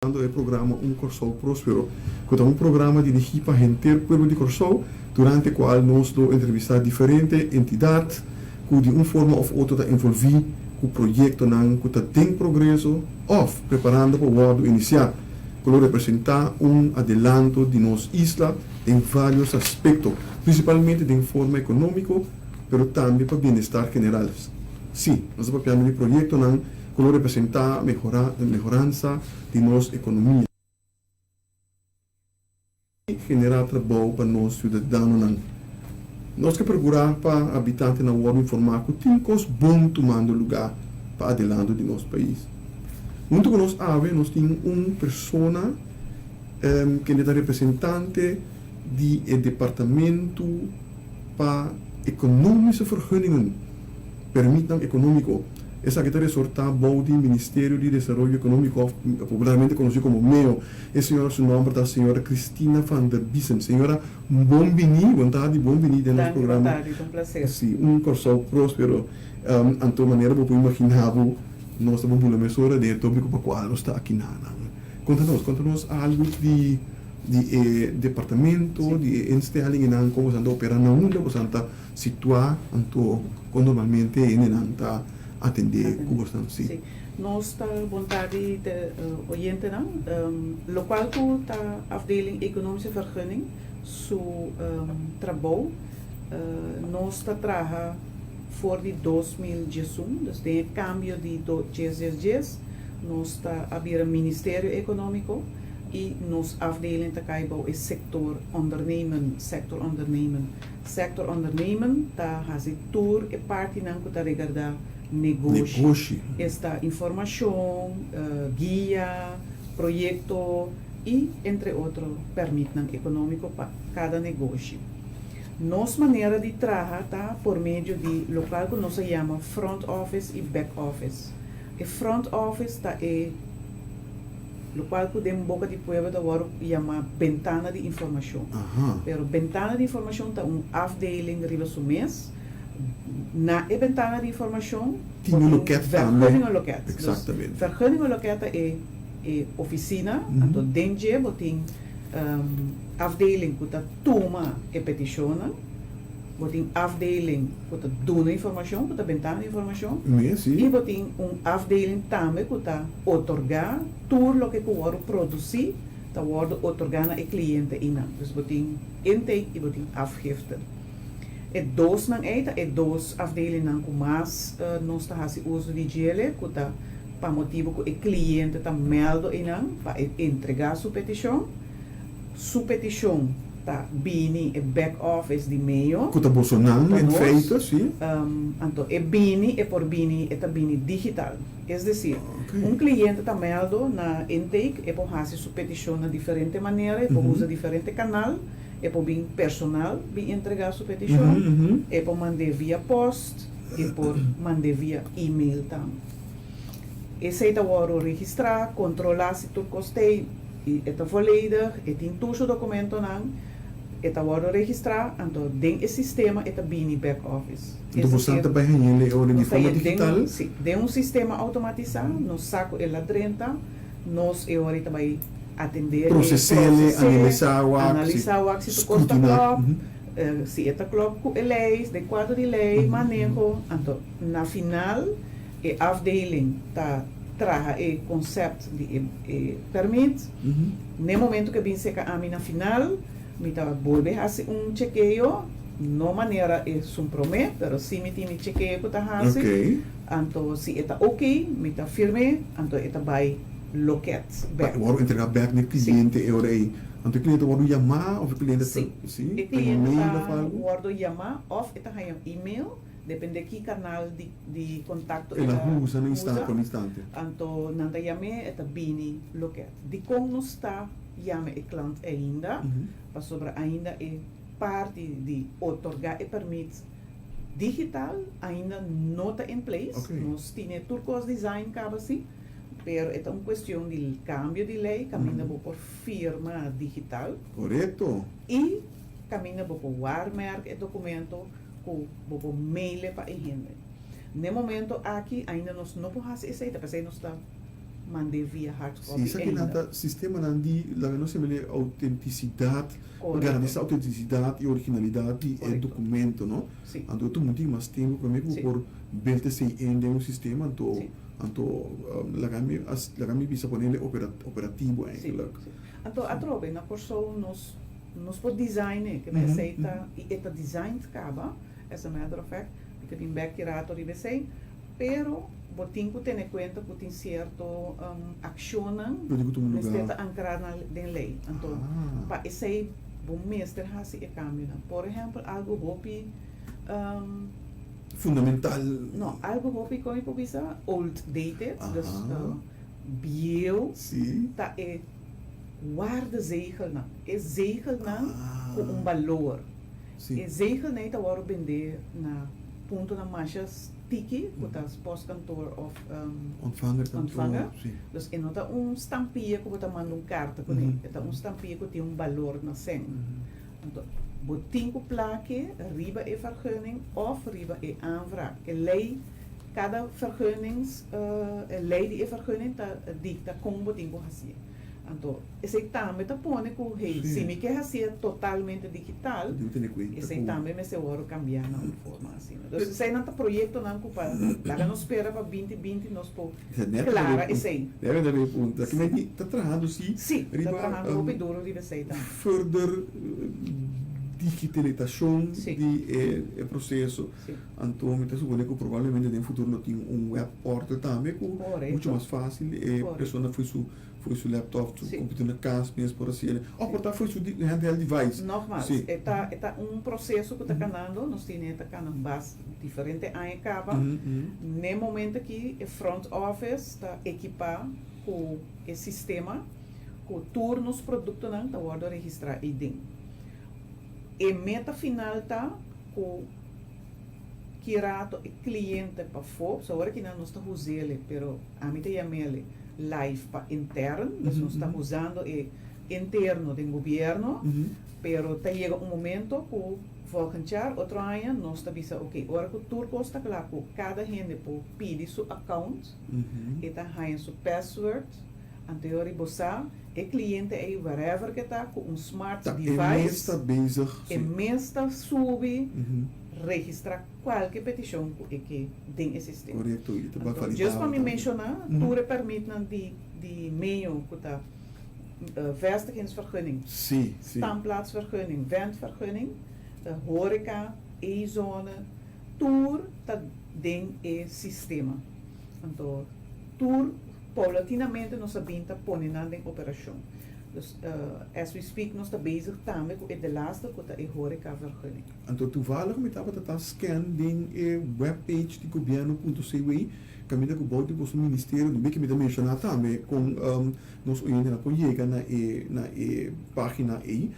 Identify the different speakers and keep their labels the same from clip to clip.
Speaker 1: E programa Un Kòrsou Próspero, ku ta un programa dirigí pa henter pueblo di Kòrsou, durante kual nos lo entrevistá diferente entidat ku di un forma òf otro ta envolví ku proyektonan ku ta den progreso òf preparando pa wòrdu inisiá, ku lo representá un adelanto di nos isla den vários aspekto, prinsipalmente den forma ekonómiko, pero tambe pa bienestar general. Sí, nos ta papiando di proyektonan ku lo representá mehoransa di nos ekonomia i generá trabou pa nos siudadanonan. Nos ke perkurá pa habitantenan wòrdu informá ku tin kos bon tumando lugá pa adelanto di nos pais. Huntu ku nos awe nos tin un persona kende ta representante di e departamentu pa Economische Vergunningen, Permitnan Ekonómiko. Esaki ta resortá bou di Ministerio di Desaroyo Ekonómiko òf popularmente konosí komo meo. E señora su nòmber ta señora Christina van der Biesen. Señora, bon biní, bon tardi, bon biní den nos
Speaker 2: Danki, bon
Speaker 1: programa.
Speaker 2: tardi, ta un plaser.
Speaker 1: Sí, un Kòrsou próspero. Anto manera bo por imaginá bo, nos ta por bula mesora den e tópiko pa kual nos ta aki nan. Konta nos, konta nos algu di di e departamento, di e instellingennan, kon boso ta operá, na unda boso ta situá, anto kon normalmente hendenan ta atendé ku boso, sí.
Speaker 2: Sí. Nos ta bon tardi te oyentenan. Lokual ku ta afdeling Economische Vergunning su trabou, nos ta traha for di 2011, dus den e kambio di dies dies dies, nos ta a bira Ministerio Ekonómiko. I nos afdeling ta kai bou e sektor ondernemen, sector ondernemen. Sector ondernemen ta hasi tur e partinan ku ta regardá negoshi.
Speaker 1: Negoshi.
Speaker 2: Esta informashon, guia, proyekto i entre otro pèrmitnan ekonómiko pa kada negoshi. Nos manera di traha ta por medio di lokual ku nos a yama front office i back office. E front office ta e lokual ku den boka di pueblo ta wòrdu yamá bentana di informashon. Pero bentana di informashon ta un afdeling riba su mes. Na e bentana di informashon
Speaker 1: Tin un loket tambe.
Speaker 2: Vergunningenloket. Dus
Speaker 1: Exactamente.
Speaker 2: vergunningenloket ta e e ofisina, anto den dje bo tin afdeling ku ta tuma e petishonnan. Bo tin afdeling ku ta duna informashon, ku ta bentana di informashon, i bo tin un afdeling tambe ku ta otorgá tur loke ku wòrdu produsí ta wòrdu otorgá na e kliente einan. Dus bo tin intake i bo tin afgifte. E dosnan ei ta e dos afdelingnan ku mas nos ta hasi uso di djele, ku ta pa motibu ku e kliente ta mèldu einan pa e entregá su petishon. Su petishon ta bini e back office di MEO.
Speaker 1: Ku ta bosonan en feite, si.
Speaker 2: Anto e bini, e por bini, e ta bini digital. Es desir, un kliente ta mèldo na intake, e por hasi su petishon na diferente manera, e por usa diferente kanal, e por bin personal bin entregá su petishon, e por mand'é via pòst, e por mand'é via email tambe. Esei ta wòrdu registrá, kontrolá si tur kos t'ei. I e ta volledig, e tin tur su dokumentonan, e ta wòrdu registrá, anto den e sistema e ta bini back office.
Speaker 1: Anto bosan ta bai hañ'el e ora di forma digital?
Speaker 2: Sí, den un sistema automatisá, nos sa ku el a drenta, nos e ora ei ta bai atendé e,
Speaker 1: Proses'é, analisá wak,
Speaker 2: analisá wak si tur kos ta klòp, si e ta klòp ku e lei, den kuadro di lei, maneho, anto na final e afdeling ta traha e concept di e e permit. N'e momento cu e bin seca ami na final, mi ta bolbe haci un chekeo, no manera esun prome, pero si mi tin mi chekeo cu ta haci, anto si e ta ok, mi ta firm'e, anto e ta bay loket bek.
Speaker 1: Pa e wordo entrega bek n'e cliente e ora ey. Anto e cliente ta wordo yama of e cliente ta,
Speaker 2: Si,
Speaker 1: si,
Speaker 2: e
Speaker 1: ta un
Speaker 2: cliente
Speaker 1: mail of
Speaker 2: ta
Speaker 1: algo?
Speaker 2: wordo yama of e ta haya un email. Depende ki kanal di di kontakto
Speaker 1: El
Speaker 2: e
Speaker 1: a
Speaker 2: ta
Speaker 1: usa na instante
Speaker 2: usa,
Speaker 1: pa un instante.
Speaker 2: anto nan ta yam'é, e ta bini loket. Dikon nos ta yama e klant ainda? Pasobra ainda e parti di otorgá e permit digital ainda no ta in place. Nos tine tur kos design kaba si, pero e ta un kuestion di kambio di lei kaminda bo por firma digital.
Speaker 1: Korekto.
Speaker 2: I kaminda bo por waarmerk e dokumento. Ku bo por maile pa e hende. N'e momento aki ainda nos no por hasi esei, ta p'esei nos ta mand'é via hard
Speaker 1: Sí,
Speaker 2: copy
Speaker 1: esakinan
Speaker 2: ainda.
Speaker 1: ta sistemanan di, laga nos yam'e autentisidat,
Speaker 2: Korekto.
Speaker 1: garantisa autentisidat i originalidat di e
Speaker 2: Korekto.
Speaker 1: dokumento, no?
Speaker 2: Sí.
Speaker 1: Anto e tuma un tin mas tempu promé ku bo
Speaker 2: Sí.
Speaker 1: por belt esei en den un sistema, anto
Speaker 2: Sí.
Speaker 1: anto laga mi as laga mi bisa ponele opera operativo
Speaker 2: Sí,
Speaker 1: eigenlijk.
Speaker 2: sí. Anto atrobe na Kòrsou nos nos por design e, ke esei ta i e ta designed kaba, as a matter of fact, mi ta bin bèk ki rato riba esei, pero bo tin ku tene kuenta ku tin sierto akshonnan
Speaker 1: Lo tin ku tuma
Speaker 2: mester
Speaker 1: lugá.
Speaker 2: ta ankrá na den lei. Anto
Speaker 1: Ah.
Speaker 2: pa esei bo mester hasi e kambionan. Por ehèmpel algu hopi
Speaker 1: Fundamental.
Speaker 2: No, algu hopi kon mi por bisa old dated, dus
Speaker 1: Aha.
Speaker 2: bieu
Speaker 1: Sí.
Speaker 2: ta e waardezegelnan, e zegelnan ku un
Speaker 1: Ah.
Speaker 2: balor.
Speaker 1: Sí.
Speaker 2: E zegelnan ei ta wòrdu bendé na puntonan masha tiki ku ta postkantoor òf
Speaker 1: Ontvangerkantoor,
Speaker 2: ontvanger.
Speaker 1: sí.
Speaker 2: Dus e no ta un stampia ku bo ta manda un karta kuné, e ta un stampia ku tin un balor na sèn. Anto bo tin ku plak'e riba e vergunning òf riba e aanvraag. E lei, kada vergunnings, e lei di e vergunning ta dikta kon bo tin ku hasié. Anto esei tambe ta pone ku, hey, si mi ke hasié totalmente digital, esei tambe mester wòrdu kambiá na un forma asina. Dus eseinan ta proyektonan ku pa laga nos spera pa binti binti nos por klara esei.
Speaker 1: Debe ta e punto. Aki men ta trahando si
Speaker 2: Sí, ta
Speaker 1: riba
Speaker 2: trahando hopi duro riba esei tambe.
Speaker 1: further digitalitashon di e proseso. Anto mi ta supone ku probablemente den futuro lo tin un web portal tambe ku mucho mas fásil e persona fo'i su Fo'i su laptop, su computer na cas mes por haci el. Of por ta fo'i su handheld device.
Speaker 2: Nogmaals, e ta e ta un proceso cu ta canando, nos tine ta cana bas diferente aña caba. N'e momento aki e front office ta equipa cu e sistema cu tur nos productonan ta wordo registra eyden. E meta final ta cu ki rato e cliente pafó, so awor akinan nos ta huzele, pero ami ta yamele live pa intern, dus nos ta usando e interno den gobierno, pero ta yega un momento cu volgend jaar, otro aña, nos ta bisa ok, ora cu tur cos ta cla cu cada hende por pidi su account, e ta haya su password, anto e ora bo sa e cliente ey wherever cu e ta cu un smart
Speaker 1: Ta e
Speaker 2: device,
Speaker 1: mes ta bezig,
Speaker 2: e mes ta subi, registra Kualke petishon ku e ke den e sistema.
Speaker 1: Korekto, i ta
Speaker 2: Anto,
Speaker 1: validado
Speaker 2: just pa mi
Speaker 1: tambe.
Speaker 2: menshoná, tur e pèrmitnan di di meio ku ta vestigingsvergunning,
Speaker 1: Sí, sí.
Speaker 2: standplaatsvergunning, ventvergunning, horeca, E-zone, tur ta den e sistema. Anto, tur paulatinamente nos a bin ta pone nan den operashon. Dus, as we speak nos ta bezig tambe ku e delaster ku ta e horecavergunning.
Speaker 1: Anto toevallig mi tabata ta scan den e webpage di gobierno punto cw caminda cu bou di boso ministerio no biki mi ta menciona tambe con nos oyentenan por yega na e na e pagina ey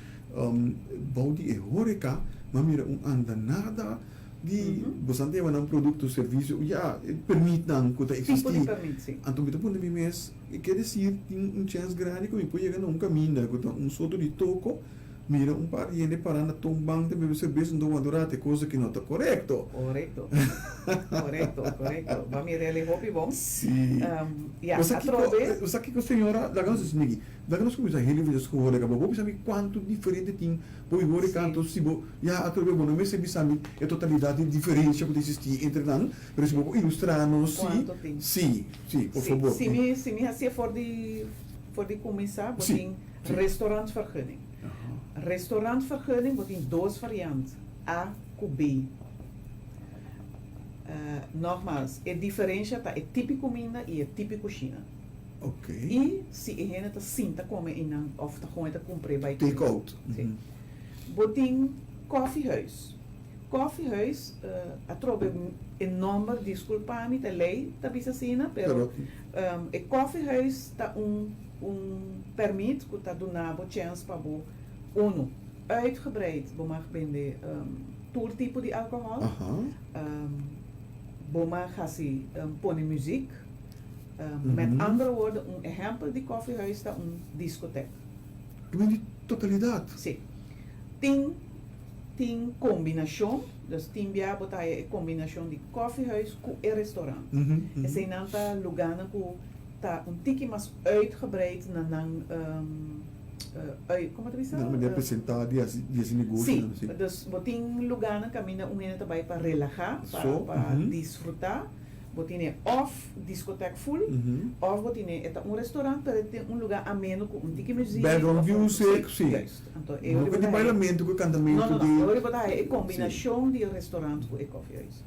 Speaker 1: bou di e horeca mi a mira un andanada di boso a tema nan producto servicio ya e permitnan cu ta
Speaker 2: Tipo
Speaker 1: existi
Speaker 2: di permit si.
Speaker 1: Anto mi ta puntra mi mes e kier decir tin un chens grandi cu mi por yega na un caminda cu ta un soto di toco Mira un par di hende pará na toonbank ta bebe serbes anto wak durante, cosa ki no ta korekto.
Speaker 2: Korekto. Korekto, korekto. Bo a mira el e hopi bon.
Speaker 1: Sí.
Speaker 2: Ya,
Speaker 1: Bo sa kiko,
Speaker 2: atrobe.
Speaker 1: bo sa kiko señora, laga nos esaki aki, laga nos kuminsá heli for dje horeca, bo por bisa mi kuantu diferente tin bo i horeca, anto si bo, ya atrobe bo no mester bisa mi e totalidat di diferensha ku ta eksistí entre nan, pero si bo por ilustrá nos si,
Speaker 2: Kuantu tin.
Speaker 1: sí, sí, por
Speaker 2: Sí,
Speaker 1: fabor.
Speaker 2: si mi, si mi hasié for di, for di kuminsá, bo
Speaker 1: Sí.
Speaker 2: tin Restaurantvergunning. Restaurantvergunning bo tin dos variant, A ku B. Nogmaals, e diferensha ta e tipi kuminda i e tipi kushina. I si e hende ta sinta kome einan òf ta gewoon e ta kumpr'é bai
Speaker 1: Take out.
Speaker 2: Sí. Bo tin kòfiehuis. Kòfiehuis atrobe e nòmber, diskulpa mi, ta lei ta bisa asina, pero e kòfiehuis ta un. Un permit ku ta duna bo chèns pa bo, unu, uitgebreid bo mag bende tur tipo di alkohòl, bo mag hasi pone muziek, met andere woorden un ehèmpel di kòfiehuis ta un diskotek.
Speaker 1: Bo bende totalidat?
Speaker 2: Si. Tin tin kombinashon, dus tin bia bo ta haya e kombinashon di kòfiehuis ku e restorant. Eseinan ta lugánan ku. ta un tiki mas uitgebreid na nan uit, como ta bisa?
Speaker 1: Nan manera presenta di hasi di hasi negosio
Speaker 2: nan, si. Dus bo tin lugarnan caminda un hende ta bay pa relaha, pa pa disfruta. Bo tine of discotheek full, of bo tine e ta un restaurant pero e tin un lugar ameno cu un tiki muziek.
Speaker 1: Background music, si.
Speaker 2: Juist. Anto e
Speaker 1: No
Speaker 2: ora
Speaker 1: cu
Speaker 2: bo
Speaker 1: di
Speaker 2: ta haya.
Speaker 1: bailamento cu cantamento
Speaker 2: No, no,
Speaker 1: di.
Speaker 2: no. E ora bo ta haya e combinacion di e restaurant cu e koffiehuis.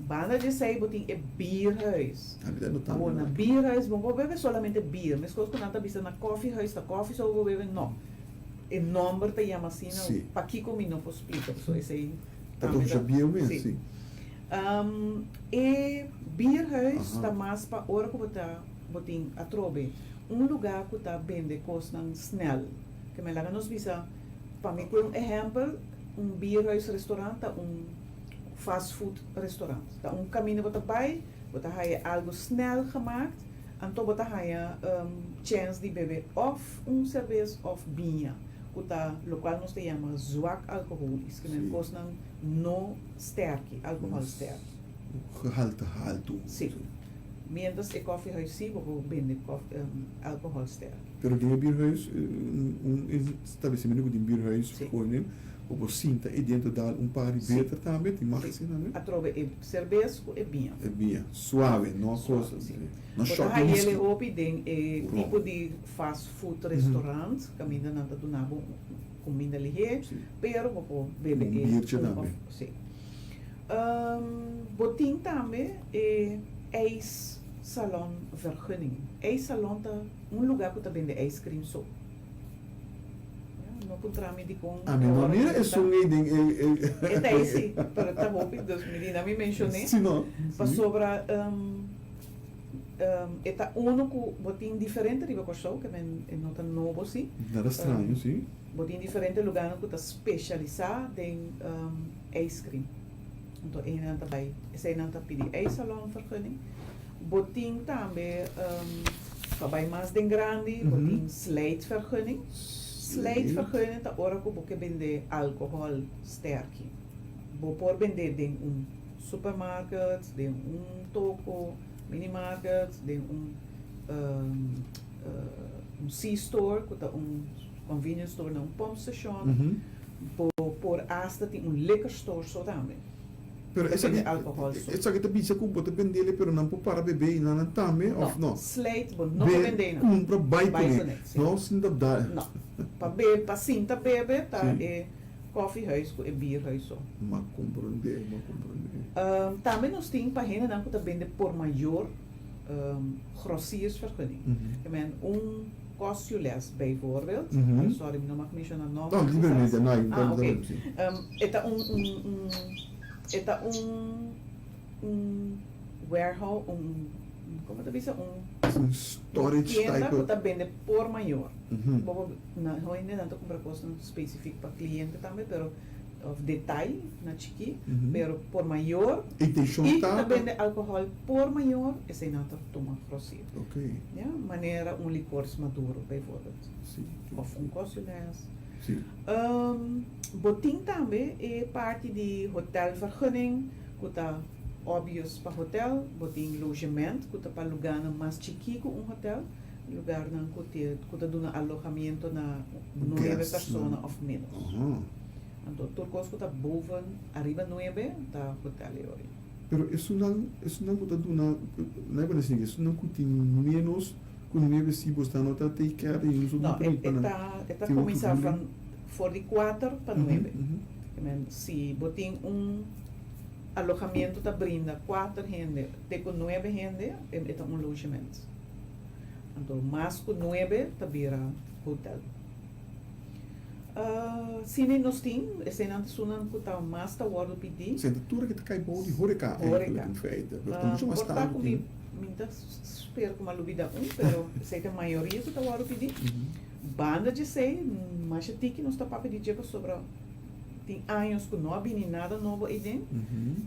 Speaker 2: Banda di esei bo tin e bierhuis.
Speaker 1: Ah, mi ta notando
Speaker 2: Awor na
Speaker 1: aki.
Speaker 2: bierhuis bo no por bebe solamente bier. Meskos ku nan ta bisa na koffiehuis ta koffie so bo bebe, no. E nomber ta yama asina, pakiko mi no por splika pasobra esei
Speaker 1: Ta
Speaker 2: tambe
Speaker 1: dosha
Speaker 2: ta.
Speaker 1: bieu mes,
Speaker 2: Si.
Speaker 1: si.
Speaker 2: E bierhuis ta mas pa ora ku bo ta bo tin atrobe un lugá ku ta bende kosnan snèl. Ke men laga nos bisa, pa mi ku un ehèmpel, un bierhuis restaurant ta un fast food restaurant. Ta un kaminda bo ta bai, bo ta haya algu snèl gemaakt, anto bo ta haya chèns di bebe òf un serbes òf biña, ku ta lokual nos ta yama zwak alkoholisch, ke men kosnan no sterki, alkohòl sterki.
Speaker 1: Gehalte haltu.
Speaker 2: Si. Mientras e kòfiehuis si bo por bende alkohòl sterki.
Speaker 1: Pero den e bierhuis, un establesimentu ku tin bierhuis gooi bo por sinta ei dentro dal un par di beter tambe, tin mag asina tambe.
Speaker 2: Atrobe e serbes ku e biña.
Speaker 1: E biña, suave, no kos, no
Speaker 2: Bo ta
Speaker 1: shòt di
Speaker 2: haña
Speaker 1: whisky.
Speaker 2: el hopi den e tipo di fast food restaurant kaminda nan ta duna bo kuminda lihé, pero bo por bebe
Speaker 1: Un
Speaker 2: e
Speaker 1: biertje
Speaker 2: un
Speaker 1: tambe.
Speaker 2: of si. Bo tin tambe e ijssalon vergunning. Ijssalon ta un lugá ku ta bende ijskrim so. No puntra mi dikon
Speaker 1: Ami no mira esun ei den e
Speaker 2: E ta ei si, pero ta hopi, dus mi di na mi menshon'é.
Speaker 1: Si no.
Speaker 2: Pasobra e ta uno ku bo tin diferente riba Kòrsou, ke men e no ta nobo si.
Speaker 1: Nada straño si.
Speaker 2: Bo tin diferente lugánan ku ta speshalisá den ijskrim. Anto einan ta bai, eseinan ta pidi ijssalonvergunning. Bo tin tambe pa bai mas den grandi, bo tin slijtvergunning. Slijtvergunning ta ora ku bo ke bende alkohòl sterki. Bo por bende den un supermarket, den un toko, minimarket, den un un C-store ku ta un convenience store na un pompstation. Bo por asta tin un liquor store so tambe.
Speaker 1: Pero
Speaker 2: Ta bende alcohol so.
Speaker 1: Esaki ta bisa ku bo ta bendele pero nan por para bebe i nan tambe of no?
Speaker 2: No, slate bo no por bende nan.
Speaker 1: Be kumpra bai
Speaker 2: Bai
Speaker 1: kuné.
Speaker 2: kuné, si.
Speaker 1: No sinta da.
Speaker 2: No. Pa be pa sinta bebe ta e koffiehuis ku e bierhuis so.
Speaker 1: M'a komprondé, m'a komprondé.
Speaker 2: Tambe nos tin pa hendenan ku ta bende por mayor grossiersvergunning. Ke men un kostjules bijvoorbeeld, sorry mi no mag menciona nomber.
Speaker 1: No, libremente, no hay
Speaker 2: Ah, ok. E ta un, un, un, e ta un, un warehouse, un, como ta bisa, un
Speaker 1: Un storage
Speaker 2: tienda
Speaker 1: type.
Speaker 2: cu ta bende por mayor. Bo por, na, hoy-en-dia nan ta cumpra cosnan specific pa cliente tambe, pero of detail na chikí, pero por mayor
Speaker 1: Intenshon
Speaker 2: i
Speaker 1: ta
Speaker 2: ta bende alkohòl por mayor, esei nan ta tuma grosier.
Speaker 1: Ok.
Speaker 2: Ya, manera un licors maduro bijvoorbeeld.
Speaker 1: Si.
Speaker 2: Of un kosjules.
Speaker 1: Si.
Speaker 2: Bo tin tambe e parti di hotelvergunning ku ta obvious pa hotel, bo tin logement ku ta pa lugánan mas chikí ku un hotel, lugarnan ku ku ta duna alojamiento na nuebe persona of menos. Anto tur kos ku ta boven ariba nuebe ta hotel e ori.
Speaker 1: Pero esunnan esunnan ku ta duna nan e por desi esunnan ku tin menos ku nuebe si bo sta no ta take care di un
Speaker 2: No, e e ta e ta kuminsá van for di kuater pa nuebe. Si bo tin un alojamiento ta brinda kuater hende te ku nuebe hende e ta un logement. Anto mas ku nuebe ta bira hotel. Sine nos tin, eseinan ta esunnan ku ta mas ta wòrdu pidí.
Speaker 1: Senta tur aki ta kai bou di horeca eigenlijk in feite. Pero ta mucho mas
Speaker 2: Por ta
Speaker 1: tantu
Speaker 2: ku mi
Speaker 1: tin.
Speaker 2: mi ta spera ku mi a lubida un, pero esei ta mayoria ku ta wòrdu pidí. Banda di esei, masha tiki nos ta papia di dje pasobra tin años ku no a bini nada nobo eiden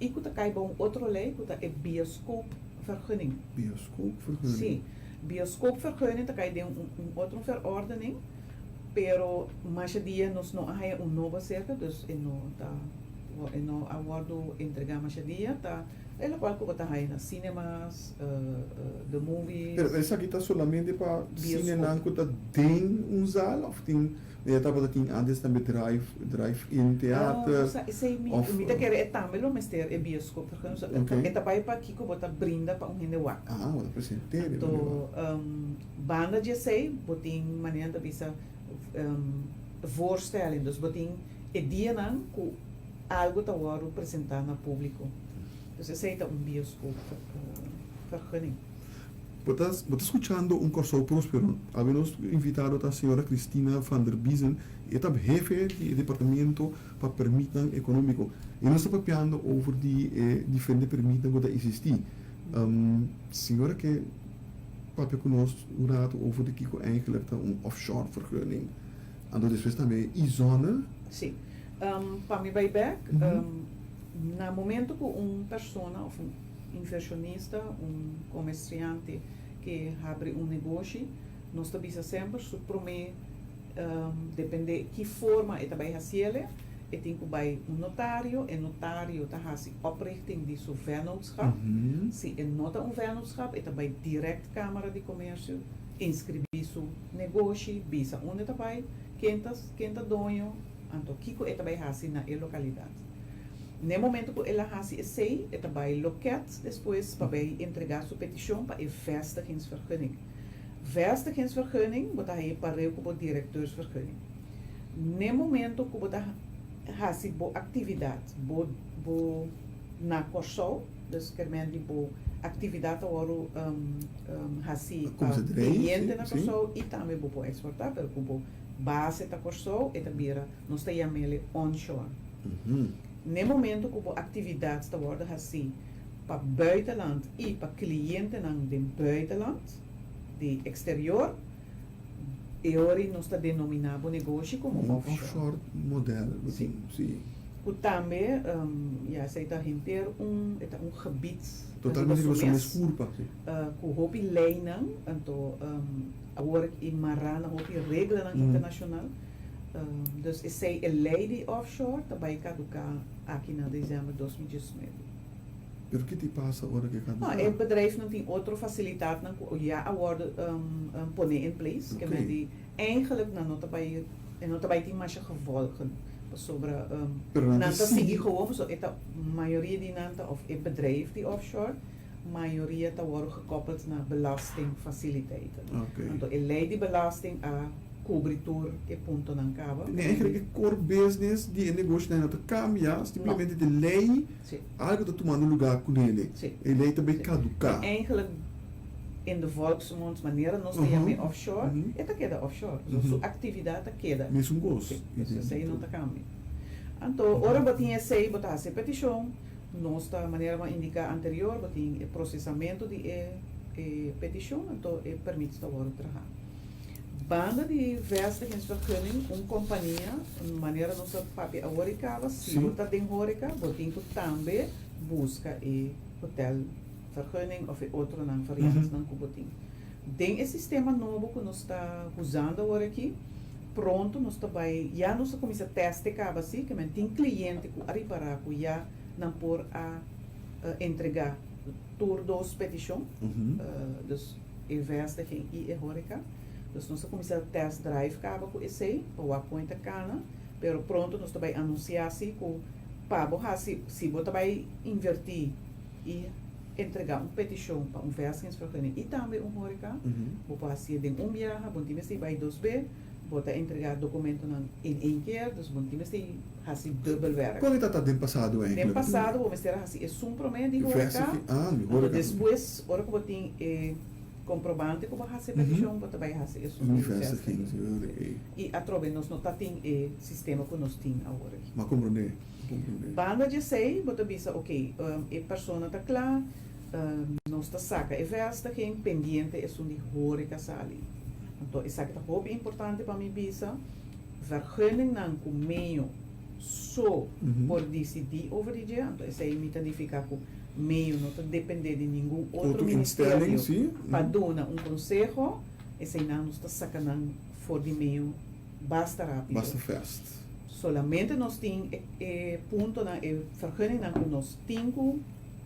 Speaker 2: i ku ta kai bou un otro lei ku ta e bioscoopvergunning.
Speaker 1: Bioscoopvergunning?
Speaker 2: Sí. Bioscoopvergunning ta kai den un otro verordening. Pero masha dia nos no a haya un nobo acerca, dus e no ta. E no a wòrdu entregá masha dia, ta e lokual ku bo ta haña na cinemas, the movies.
Speaker 1: Pero esaki ta solamente pa cinenan ku ta den un zaal òf tin ya tabata tin antes tambe drive drive in theater
Speaker 2: òf. Esei mi mi ta kere e tambe lo mester e bioskop e ta bai pa kiko bo ta brinda pa un hende wak.
Speaker 1: Ah bo ta present'é riba hende wak.
Speaker 2: Anto banda di esei bo tin manera nan ta bisa voorstelling dus bo tin e dianan ku algu ta wòrdu presentá na públiko. Dus esei ta un bioskop vergunning.
Speaker 1: Bo ta bo ta skuchando un Kòrsou Próspero. Awe nos invitado ta señora Cristina van der Biezen. E ta hefe di e departamento pa permitnan ekonómiko. I nos ta papiando over di e diferente permitnan ku ta eksistí. Señora ke papia ku nos un ratu over di kiko eigenlijk ta un offshore vergunning. Anto despues tambe e zona.
Speaker 2: Sí. Pa mi bai bek, na momento ku un persona òf un invershonista, un komersiante ke habri un negoshi, nos ta bisa semper su promé dependé ki forma e ta bai hasiele, e tin ku bai un notario, e notario ta hasi oprichting di su vennootschap. Si e no ta un vennootschap e ta bai dirèkt Kámara di Komersio, inskribí su negoshi, bisa unda e ta bai, ken ta ken ta doño, anto kiko e ta bai hasi na e lokalidat. N'e momento ku el a hasi esei, e ta bai loket despues pa bai entregá su petishon pa e vestigingsvergunning. Vestigingsvergunning bo ta haña pareu ku bo directeursvergunning. N'e momento ku bo ta hasi bo aktividat, bo bo na Kòrsou, dus kermen di bo aktividat ta wòrdu hasi pa kliente na Kòrsou i tambe bo por eksportá, pero ku bo base ta Kòrsou e ta bira, nos ta yam'el onshore. N'e momento ku bo aktividat ta wòrdu hasi pa buitenland i pa klientenan den buitenland, di eksterior, e ora ei nos ta denominá bo negoshi komo
Speaker 1: offshore. Un offshore model,
Speaker 2: Sí.
Speaker 1: Sí.
Speaker 2: Ku tambe, ya esei ta henter un, e ta un gebied
Speaker 1: Totalmente riba su mes kurpa,
Speaker 2: sí. Ku hopi leinan, anto awor i mará na hopi reglanan internashonal. Dus esei e lei di offshore ta bai kaduká aki na desèmber 2019.
Speaker 1: Pero ki ti pasa ora ku e kaduká?
Speaker 2: No, e bedrijfnan tin otro fasilitatnan ku ya a wòrdu poné in place. Ke men di eigenlijk nan no ta bai, e no ta bai tin masha gevolgen pasobra nan ta sigui gewoon pasobra e ta mayoria di nan ta òf e bedrijf di offshore mayoria ta wòrdu gekoppeld na belastingfasiliteiten. Anto e lei di belasting a kubri tur e puntonan kaba.
Speaker 1: Nee, eigenlijk e core business di e negoshinan no ta kambia, simplemente de lei algo ta tumando lugar ku nele. E lei ta bay kaduká.
Speaker 2: En eigenlijk in de volksmond manera nos ta yam'é offshore, e ta keda offshore. Su aktividat ta keda.
Speaker 1: Mesun kos.
Speaker 2: Si, esei no ta kambia. Anto ora bo tin esei bo ta hasi e petishon, nos ta manera bo a indiká anterior bo tin e prosesamentu di e petishon anto e permit ta wòrdu traha. Banda di vestigingsvergunning un kompania, manera nos a papia awor i kaba, si bo ta den horeka bo tin ku tambe buska e hotelvergunning òf e otronan variantnan ku bo tin. Den e sistema nobo ku nos ta usando awor aki, pronto nos ta bai, ya nos a kuminsá tèst e kaba si, ke men tin kliente ku a ripará ku ya nan por a entregá tur dos petishon, dus e vestiging i e horeca. Dus nos a kuminsá test drive kaba ku esei pa wak kon e ta kana, pero pronto nos ta bai anunsiá si ku pa bo hasi, si bo ta bai invertí i entregá un petishon pa un vestigingsvergunning i tambe un horeca, bo por hasié den un biaha, bo no tin mester bai dos be, bo ta entregá dokumentonan in één keer, dus bo no tin mester hasi dubbel werk.
Speaker 1: Kon e ta ta den pasado
Speaker 2: eigenlijk? Den pasado bo mester a hasi esun promé di horeca, anto despues ora ku bo tin e komprobante ku bo hasi e petishon bo ta bai hasi esun di vestiging. I atrobe nos no ta tin e sistema ku nos tin awor aki.
Speaker 1: M'a komprondé, m'a komprondé.
Speaker 2: Banda di esei bo ta bisa ok, e persona ta kla, nos ta saka e vestiging pendiente esun di horeca sali. Anto esaki ta hopi importante pa mi bisa. Vergunningnan ku meyo so por disidí over di dje, anto esei mi ta nifiká ku meyo no ta dependé di ningun otro ministerio pa duna un konseho, eseinan nos ta saka nan for di meyo basta rápido.
Speaker 1: Basta fast.
Speaker 2: Solamente nos tin e e puntonan, e vergunningnan ku nos tin ku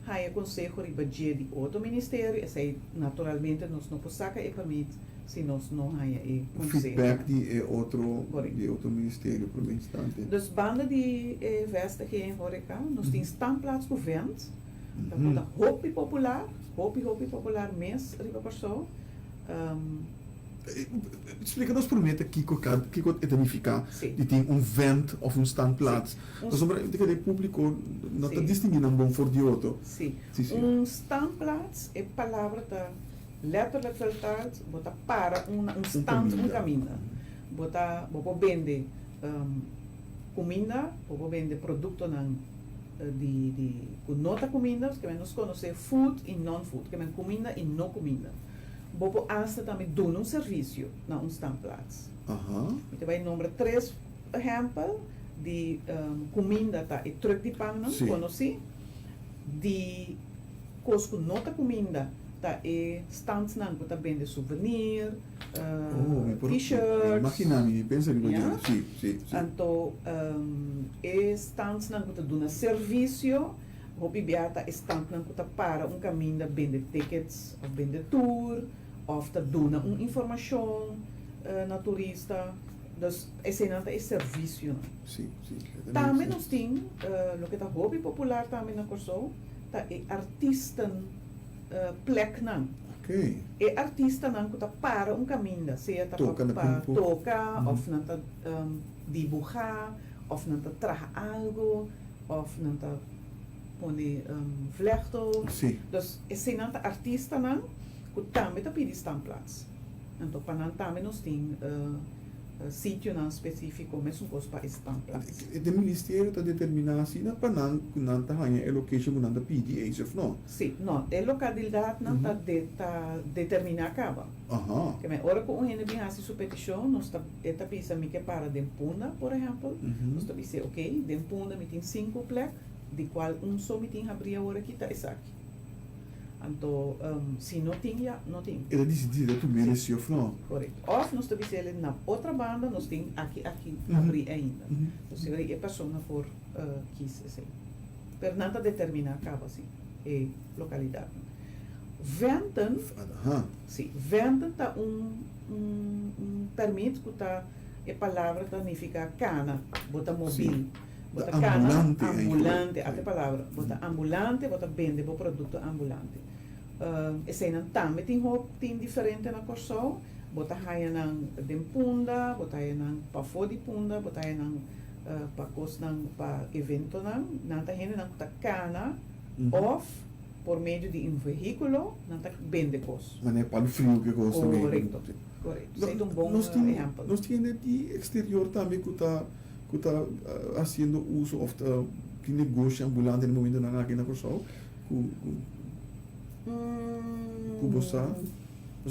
Speaker 2: haña konseho riba dje di otro ministerio, esei naturalmente nos no por saka e permit si nos no haña e
Speaker 1: konseho. Feedback di e otro di e otro ministerio prome instante.
Speaker 2: Dus banda di e vestiging horeca nos tin standplaats ku vent, ku ta hopi popular, hopi hopi popular mes riba Kòrsou.
Speaker 1: Splika nos promé ta kiko kiko e ta nifiká di tin un vent òf un standplaats. Pasobra e ta kere públiko no ta distinguí nan bon for di otro.
Speaker 2: Sí. Un standplaats, e palabra ta letterlijk vertaald, bo ta para un na un stand un kaminda. Bo ta bo por bende kuminda, bo por bende produktonan di di ku no ta kuminda, pasobra nos konosé food i non-food, ke men kuminda i no kuminda. Bo por asta tambe duna un servisio na un standplaats. Mi ta bai nombra tres ehèmpel di kuminda ta e trùk di pannan konosí, di kos ku no ta kuminda ta e standnan ku ta bende souvenir, t-shirts. Anto e standnan ku ta duna servisio. Hopi bia ta e standnan ku ta para un kaminda bende tickets òf bende tour òf ta duna un informashon na turista. Dus eseinan ta e servisionan. Tambe nos tin loke ta hopi popular tambe na Kòrsou ta e artisten pleknan. E artistanan ku ta para un kaminda sea ta pa toka òf nan ta dibuhá òf nan ta traha algu. Of nan ta pone vlechto. Dus eseinan ta artistanan ku tambe ta pidi standplaats. Anto pa nan tambe nos tin sitionan spesífiko mesun kos pa e standplaats.
Speaker 1: E ministerio ta determiná asina pa nan ku nan ta haña e location ku nan ta pidi eis of no?
Speaker 2: Sí, no, e lokalidatnan ta determiná kaba. Keme ora ku un hende bin hasi su petishon nos ta e ta bisa mi ke para den Punda por ehèmpel, nos ta bis'é ok den Punda mi tin sinku plek di kual un so mi tin habrí awor aki ta esaki. Anto si no tin ya no tin.
Speaker 1: E ta disidí si ta tum'é si òf no.
Speaker 2: Korekto. Òf nos ta bis'é na otra banda nos tin aki aki habrí ainda. Entonces e persona por kis esei. Pero nan ta determiná kaba si e lokalidatnan. Venten, si, venten ta un un permit ku ta e palabra ta nifiká kana, bo ta mobil, bo ta kana ambulante, ata e palabra, bo ta ambulante, bo ta bende bo produkto ambulante. Eseinan tambe tin hop, tin diferente na Kòrsou, bo ta haña nan den Punda, bo ta haña nan pafó di Punda, bo ta haña nan pa kosnan, pa eventonan, nan ta hendenan ku ta kana òf. Por medio di un vehículo nan ta bende kos.
Speaker 1: Manera palu friu ke kos tambe.
Speaker 2: Korekto, korekto. Esei ta un bon ehèmpel.
Speaker 1: Nos tin hende di eksterior tambe ku ta ku ta hasiendo uso òf ta tin negoshi ambulante na e momentunan aki na Kòrsou ku ku bo sa?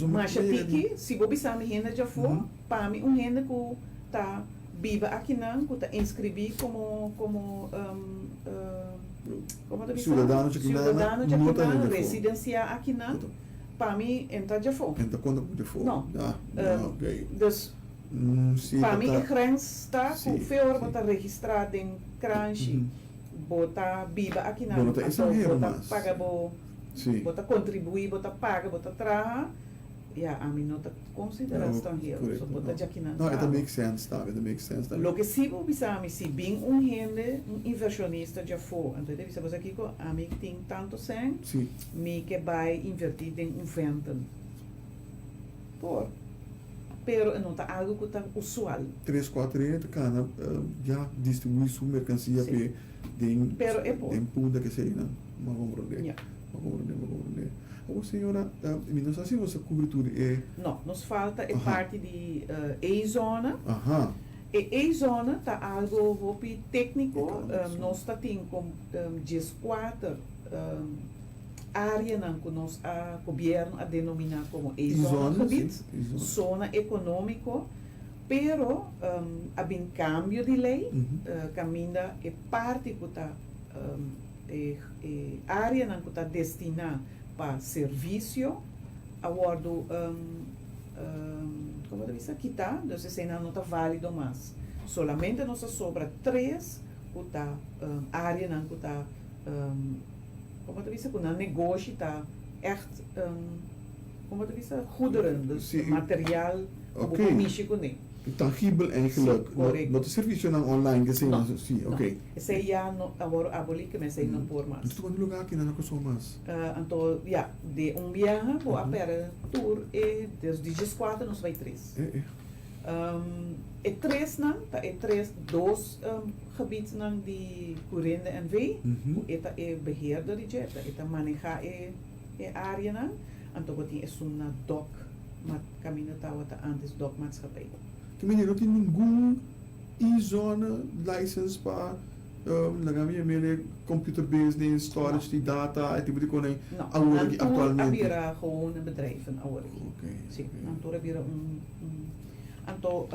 Speaker 2: Masha tiki, si bo bisa mi hende djafó, pa mi un hende ku ta biba akinan, ku ta inskribí komo komo komo ta bisa?
Speaker 1: Siudadano djakinan,
Speaker 2: Siudadano djakinan, residensiá akinan, pa mi e ta djafó.
Speaker 1: E ta konta komo djafó?
Speaker 2: No. Dus, pa mi e grens ta ku fe ora bo ta registrá den kranshi, bo ta biba akinan, anto bo ta paga bo. Bo ta kontribuí, bo ta paga, bo ta traha, ya ami no ta konsiderá stranhero, so bo ta djakinan
Speaker 1: kaba. No, e ta make sense tambe, e ta make sense tambe.
Speaker 2: Loke si bo bisa ami, si bin un hende, un invershonista djafó, anto e ta bisa bo sa kiko, ami tin tantu sèn, mi ke bai invertí den un venten. Por, pero e no ta algu ku ta usual.
Speaker 1: Tres, kuater hende ta kana ya distribuí su merkansia p'e. Den
Speaker 2: Pero e por.
Speaker 1: Den punta ke esei nan. M'a komprondé.
Speaker 2: Ya.
Speaker 1: M'a komprondé, m'a komprondé. Awor señora, mi no sa si nos a kubri tur e.
Speaker 2: No, nos falta e parti di E-zona.
Speaker 1: Aha.
Speaker 2: E E-zona ta algo hopi tékniko. Nos ta tin kom 14 áreanan ku nos a, gobièrnu a denominá komo E-zona gebied, zona ekonómiko. Pero a bin cambio di ley caminda e parti cu ta e areanan cu ta destina pa servicio a wordo como ta bisa kita, dus eseinan no ta valido mas. Solamente nos a sobra tres ku ta areanan ku ta komo ta bisa ku nan negoshi ta ègt komo ta bisa goederen, dus material ku bo por mishi kuné.
Speaker 1: Tangibel eigenlijk.
Speaker 2: Sí, korekto.
Speaker 1: No ta servisionan online ke esei
Speaker 2: No,
Speaker 1: sí,
Speaker 2: no.
Speaker 1: oké.
Speaker 2: Esei ya no a wòrdu abolí, ke esei no por mas.
Speaker 1: No ta tuma lugá aki nan na Kòrsou mas.
Speaker 2: Anto, ya, de un biaha bo a pèrdè tur e, dus di dieskuater nos bai tres.
Speaker 1: E, e.
Speaker 2: E tresnan ta e tres, dos gebiednan di Curinde NV, ku e ta e beheerder di dje, e ta manehá e e areanan, anto bo tin esun na Dok, ma kaminda tawata antes Dok Maatschappij.
Speaker 1: Te mende no tin ningun e-zone license pa laga mi yam'e computer business, storage di data, e tipo di kos ei
Speaker 2: No,
Speaker 1: awor
Speaker 2: nan
Speaker 1: aki
Speaker 2: tur a
Speaker 1: aktualmente?
Speaker 2: bira gewoon bedrijven awor aki.
Speaker 1: Oké,
Speaker 2: Sí,
Speaker 1: oké.
Speaker 2: nan tur a bira un, un, anto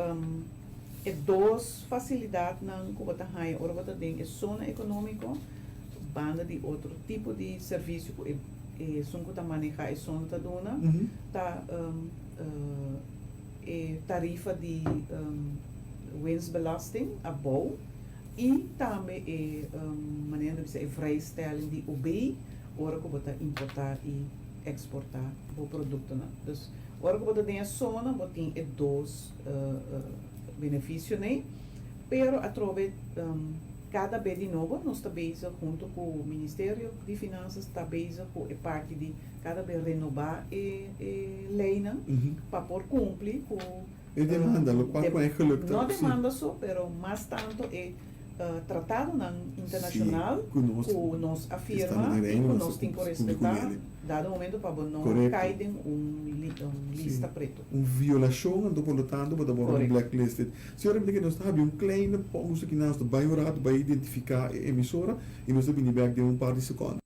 Speaker 2: e dos fasilidatnan ku bo ta haña ora bo ta den e zona ekonómiko, banda di otro tipo di servisio ku e esun ku ta manehá e zona ta duna, ta e tarifa di winstbelasting abou i tambe e manera di bisa e vrijstelling di OB ora ku bo ta importá i eksportá bo produktonan. Dus ora ku bo ta den e zona bo tin e dos benefisionan, pero atrobe kada be di nobo nos ta bezig hunto ku Ministerio di Finansas ta bezig ku e parti di kada be renobá e leinan pa por kumpli ku
Speaker 1: E demanda, lokual ku eigenlijk ta
Speaker 2: No demanda so, pero mas tanto e tratadonan internashonal ku nos a firma i ku nos tin ku respetá dado momento pa bo no kai den un lista pretu.
Speaker 1: Un violashon, anto por lo tanto bo ta wòrdu blacklisted. Señora, mi ta kere nos ta habri un kleine pausa aki nan, nos ta bai un rato bai identifiká e emisora i nos ta bini bèk den un par di sekònde.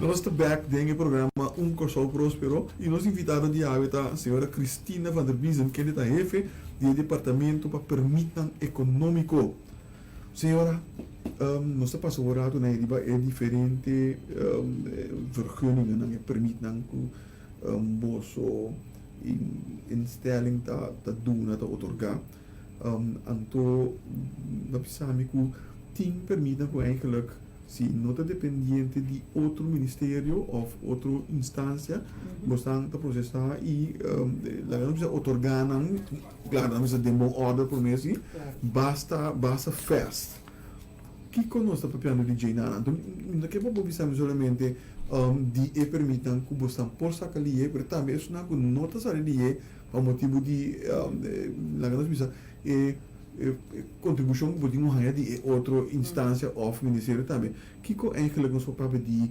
Speaker 1: Nos ta bek den e programa Un Kòrsou Próspero i nos invitado di awe ta señora Christina van der Biezen kende ta hefe di e departamento pa permitnan ekonómiko. Señora, nos ta pasa un rato na riba e diferente vergunningennan, e permitnan ku boso instelling ta duna, ta otorgá. Anto bo a bisa mi ku tin permitnan ku eigenlijk si no ta dependiente di otro ministerio òf otro instansia, bosnan ta prosesá i laga nos bisa otorgá nan, klaro nan mester den bon òrder promé si, basta basta fèst. Kiko nos ta papiando di djei nan? Anto mi no ke pa bo bisa mi solamente di e permitnan ku bosnan por saka lihe, pero tambe esunnan ku no ta sali lihe pa motibu di laga nos bisa e kontribushon ku bo tin ku haña di e otro instansia òf ministerio tambe. Kiko eigenlijk nos por papia di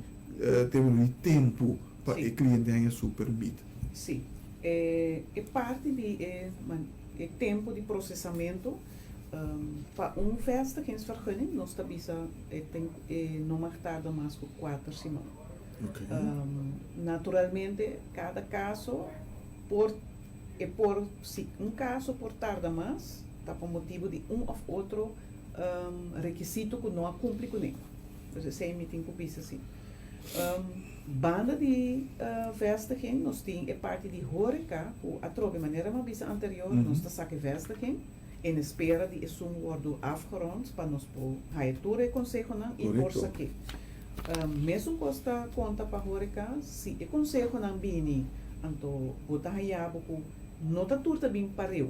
Speaker 1: término di tempu pa e kliente haña su permit?
Speaker 2: Sí. E parti di e tempu di prosesamentu pa un vestigingsvergunning nos ta bisa e ten e no mag tarda mas ku kuater siman. Naturalmente kada kaso por e por si un kaso por tarda mas ta pa motibu di un òf otro rekisito ku no a kumpli kuné. Dus esei mi tin ku bisa si. Banda di vestiging nos tin e parti di horeca ku atrobe manera mi a bisa anterior nos ta saka e vestiging en espera di esun wordu afgerond pa nos por haya tur e konsehonan i por sak'é. Mesun kos ta konta pa horeca, si e konsehonan bini anto bo ta haña bo ku no ta tur ta bin pareu.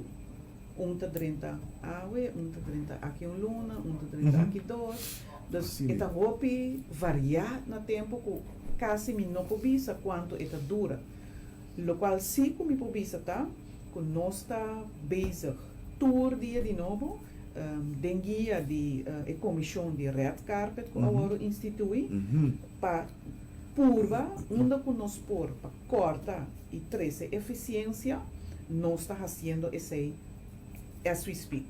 Speaker 2: Un ta drenta awe, un ta drenta aki un luna, un ta drenta aki dos. Dus e ta hopi variá na tempu ku kasi mi no por bisa kuantu e ta dura. Lokual sí ku mi por bisa ta ku nos ta bezig tur dia di nobo den guia di e komishon di Red Carpet ku a wòrdu instituí pa purba unda ku nos por pa kòrta i trese efisiensia, nos ta hasiendo esei as we speak.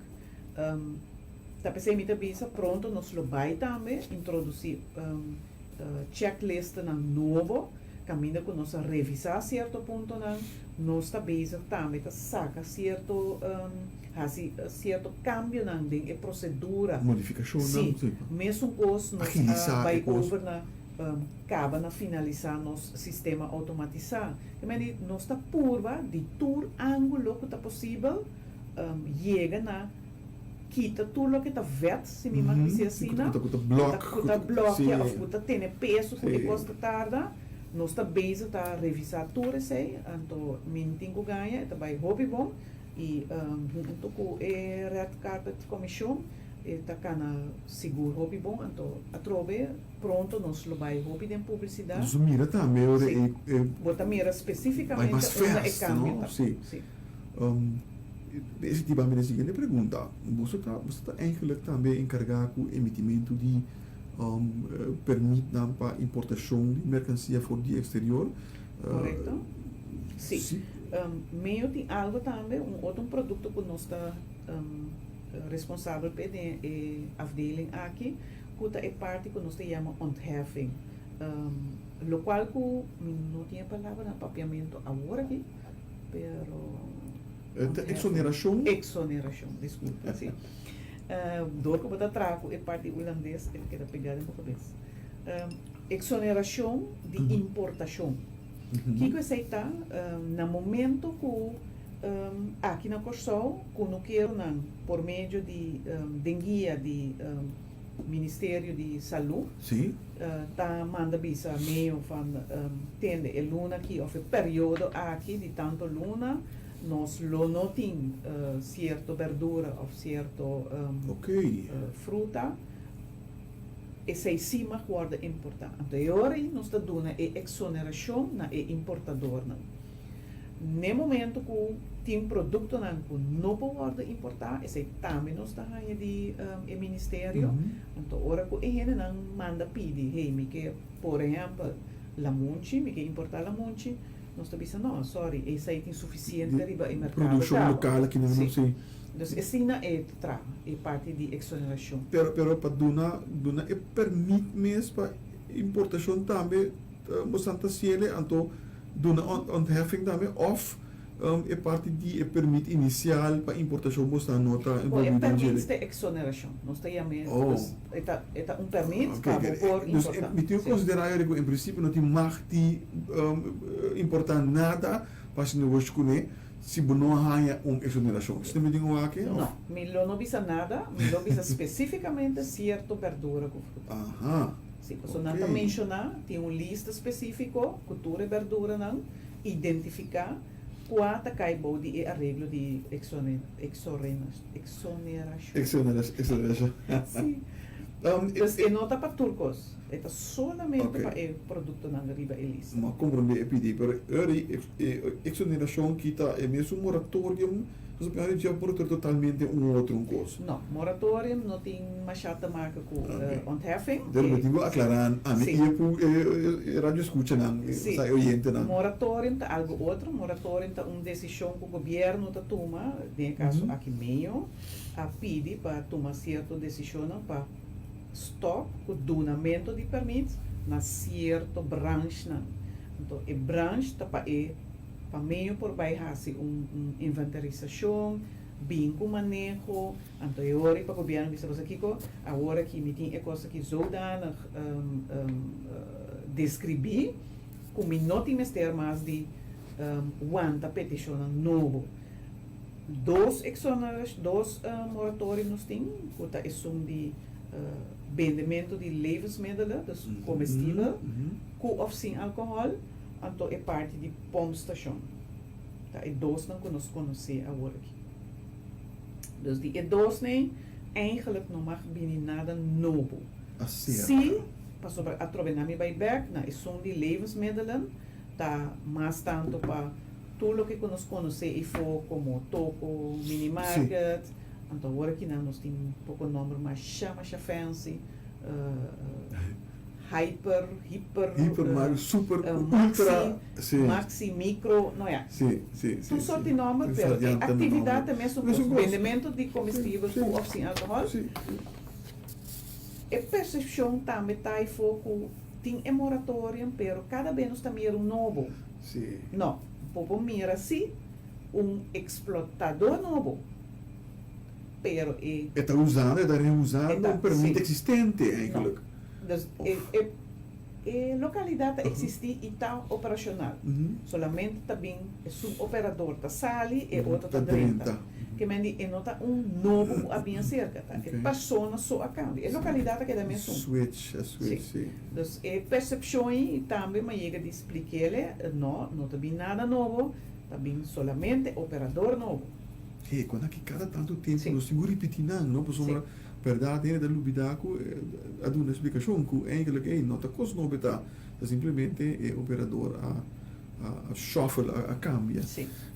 Speaker 2: Ta p'esei mi ta bisa pronto nos lo bai tambe introdusí checklistnan nobo kaminda ku nos a revisá sierto puntonan, nos ta bezig tambe ta saka sierto hasi sierto kambionan den e prosedura.
Speaker 1: Modifikashonnan,
Speaker 2: Sí, mesun kos nos a bai over na kaba na finalisá nos sistema outomatisá. Te mende nos ta purba di tur ángulo ku ta posibel yega na kita tur loke ta vèt, si mi mag bisa asina,
Speaker 1: Ku ta blòk,
Speaker 2: ku ta blòkia òf ku ta tene peso ku e kos ta tarda. Nos ta bezig ta revisá tur esei, anto mi no tin ku gaña, e ta bai hopi bon i huntu ku e Red Carpet Komishon e ta kana sigur hopi bon, anto atrobe pronto nos lo bai hopi den publisidat.
Speaker 1: Nos mira tambe ora e
Speaker 2: Bo ta mira
Speaker 1: bai
Speaker 2: spesífikamente
Speaker 1: mas
Speaker 2: unda e
Speaker 1: fast,
Speaker 2: kambio
Speaker 1: no?
Speaker 2: ta.
Speaker 1: Sí.
Speaker 2: Sí.
Speaker 1: Esei ta mi siguiente pregunta. Boso ta boso ta eigenlijk tambe enkargá ku emitimentu di permitnan pa importashon di merkansia for di eksterior?
Speaker 2: Korekto. Sí.
Speaker 1: Sí.
Speaker 2: Meyo tin algu tambe, un otro produkto ku nos ta responsabel p'e den e afdeling aki, ku ta e parti ku nos ta yama ontheffing. Lokual ku mi no tin e palabra na papiamentu awor aki. Pero.
Speaker 1: Ta exoneracion?
Speaker 2: Exoneracion, disculpa, si. Dor cu bo ta traha cu e parti hulandes, e ta keda pega den bo cabes. Exoneracion di importacion. Kico esey ta? Na momento cu aki na Corsou, cunukeronan por medio di den guia di Ministerio di Salú ta manda bisa meo van tende e luna aki of e periodo aki di tanto luna nos lo no tin cierto berdura of cierto fruta, esey si mag wordo importa. Anto e ora ei nos ta duna e exoneracion na e importadornan. N'e momento ku tin produktonan ku no por wòrdu importá, esei tambe nos ta haña di e ministerio. Anto ora ku e hendenan manda pidi, hey, mi ke por ehèmpel lamunchi, mi ke importá lamunchi, nos ta bisa no, sorry, esei tin sufisiente riba e merkado kaba.
Speaker 1: Produkshon lokal aki nan, si.
Speaker 2: Dus esina e ta traha, e parti di eksonerashon.
Speaker 1: Pero pero pa duna duna e pèrmit mes pa importashon tambe bosan ta siele, anto Duna ontheffing tambe of e parti di e permit inicial pa importacion bo sta no ta
Speaker 2: Bo e
Speaker 1: envolvi den
Speaker 2: permit
Speaker 1: dje?
Speaker 2: ta exoneracion. Nos ta yam'e, dus e ta e ta un permit pa bo por
Speaker 1: Dus
Speaker 2: importa.
Speaker 1: mi tin ku
Speaker 2: Si.
Speaker 1: considera ayere ku en principio no tin mag di importa nada pa haci negoshi kuné si bo no haña un exoneracion. Esei mi tin ku wak of?
Speaker 2: No, mi lo no bisa nada, mi lo bisa specificamente cierto berdura ku fruta.
Speaker 1: Aha.
Speaker 2: Sí, pasobra nan ta menshoná, tin un lista spesífiko ku tur e berduranan identifiká kua ta kai bou di e areglo di eksonerashon.
Speaker 1: Eksonerashon.
Speaker 2: Sí. Dus e no ta pa tur kos, e ta solamente pa e produktonan riba e lista.
Speaker 1: Mi a komprondé e pidi, pero e eksonerashon kita e mesun moratorium. Nos a dje moratorium totalmente un otro un kos.
Speaker 2: No, moratorium no tin mashá te maka ku ontheffing.
Speaker 1: Pero mi tin ku aklará ami i e ku e radioskuchanan, osea e oyentenan.
Speaker 2: Moratorium ta algu otro. Moratorium ta un desishon ku gobièrnu ta tuma, den e kaso aki meo a pidi pa tuma sierto desishonnan pa stòp ku dunamentu di pèrmit na sierto branchnan. Anto e branch ta pa e. Pa medio por bai hasi un inventarisashon, bin ku maneho, anto e ora pa gobièrnu bisa boso kiko, awor aki mi tin e kos aki zodanig deskribí ku mi no tin mester mas di wanta petishonnan nobo. Dos dos moratorium nos tin ku ta esun di. Bendementu di levensmiddelen, dus komestibel, ku òf sin alkohòl, anto e parti di pompstation. Ta e dosnan ku nos konosé awor aki. Dus di e dosnan eigenlijk no mag bini nada nobo. Sí, pasobra atrobe nan mi bai bèk na esun di levensmiddelen ta mas tantu pa tur loke ku nos konosé ifo komo toko, minimarket. Anto awor aki nan nos tin poko nomber masha masha fancy, hyper, hiper,
Speaker 1: Hiper, mar, super, ultra,
Speaker 2: maxi, maxi, micro, no ya. Tur sort di nomber, pero e actividad ta mesun cos, bendemento di comestibel cu of sin alcohol. E percepcion tambe ta ayfo cu tin e moratorium, pero cada bes nos ta mira un nobo. No, bo por mira si un explotador nobo. Pero e.
Speaker 1: E ta usando, e ta reusando un permit existente eigenlijk.
Speaker 2: No. Dus e, e, e localidad ta existi y ta operacional. Solamente ta bin esun operador ta sali, e otro ta drenta. Ke men di e no ta un nobo cu a bin acerca, ta e persona so a cambia. E localidad ta keda mesun.
Speaker 1: Switch, a switch, si.
Speaker 2: Dus e percepcion ei tambe mi a yega di splik'ele, no, no ta bin nada nobo, ta bin solamente operador nobo.
Speaker 1: He, cuando aki cada tanto tempo nos tin cu ripiti nan, no? Pasobra berdad hende ta lubida cu a duna explicacion cu eigenlijk ey no ta cos nobo e ta, ta simplemente e operador a a shuffle, a cambia.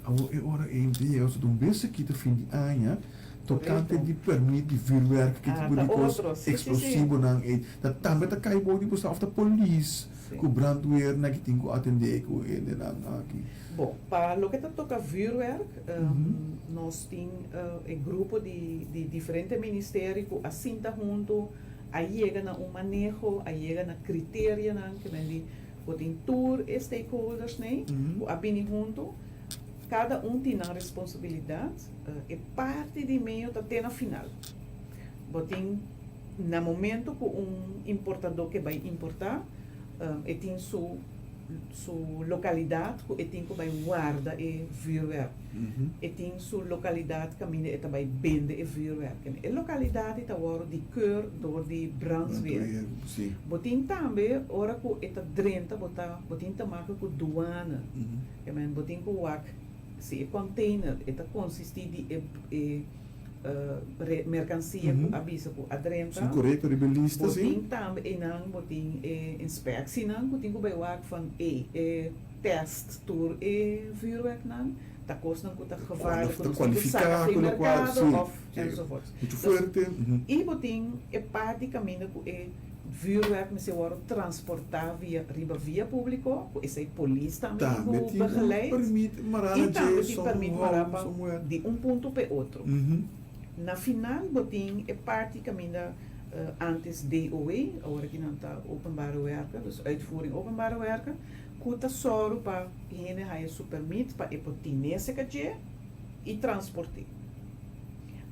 Speaker 1: Awor e ora ey mi ta yega ta un bes aki ta fin di aña tocante di permit di vuurwerk, ki tipo di cos explosivonan ey ta tambe ta cay bou di boso of ta polis cu brandweernan ki tin cu atende cu hendenan aki.
Speaker 2: Bon, pa loke ta toka vuurwerk, nos tin e grupo di di diferente ministerio ku a sinta huntu, a yega na un maneho, a yega na kriterianan ke men di ku tin tur e stakeholders nei ku a bini huntu. Kada un tin nan responsabilidat. E parti di medio ta te na final. Bo tin na momento ku un importadó ke bai importá, e tin su. Su lokalidat ku e tin ku bai warda e vuurwerk. E tin su lokalidat kaminda e ta bai bende e vuurwerk. E lokalidat ei ta wòrdu di keur dor di brandweer. Bo tin tambe ora ku e ta drenta bo ta bo tin te maka ku duana. Bo tin ku wak si e container e ta konsistí di e e merkansia ku a bisa ku a drenta.
Speaker 1: Si korekto riba e lista
Speaker 2: si. Bo tin tambe einan bo tin e inspeksinan ku tin ku bai wak van ey e test tur e vuurwerknan ta kosnan ku ta gevaarlik ku nos tin ku saka for e merkado of enzovoorts.
Speaker 1: Muchu fuerte.
Speaker 2: I bo tin e parti kaminda ku e vuurwerk mester wòrdu transportá via riba via públiko ku esei polis tambe tin ku begeleid i tambe tin permit mará pa di un punto pa e otro. Na final bo tin e parti kaminda antes DOW, awor aki nan ta Openbare Werken, dus Uitvoering Openbare Werken, ku ta sòru pa hende haña su permit pa e por tine seka dje i transport'é.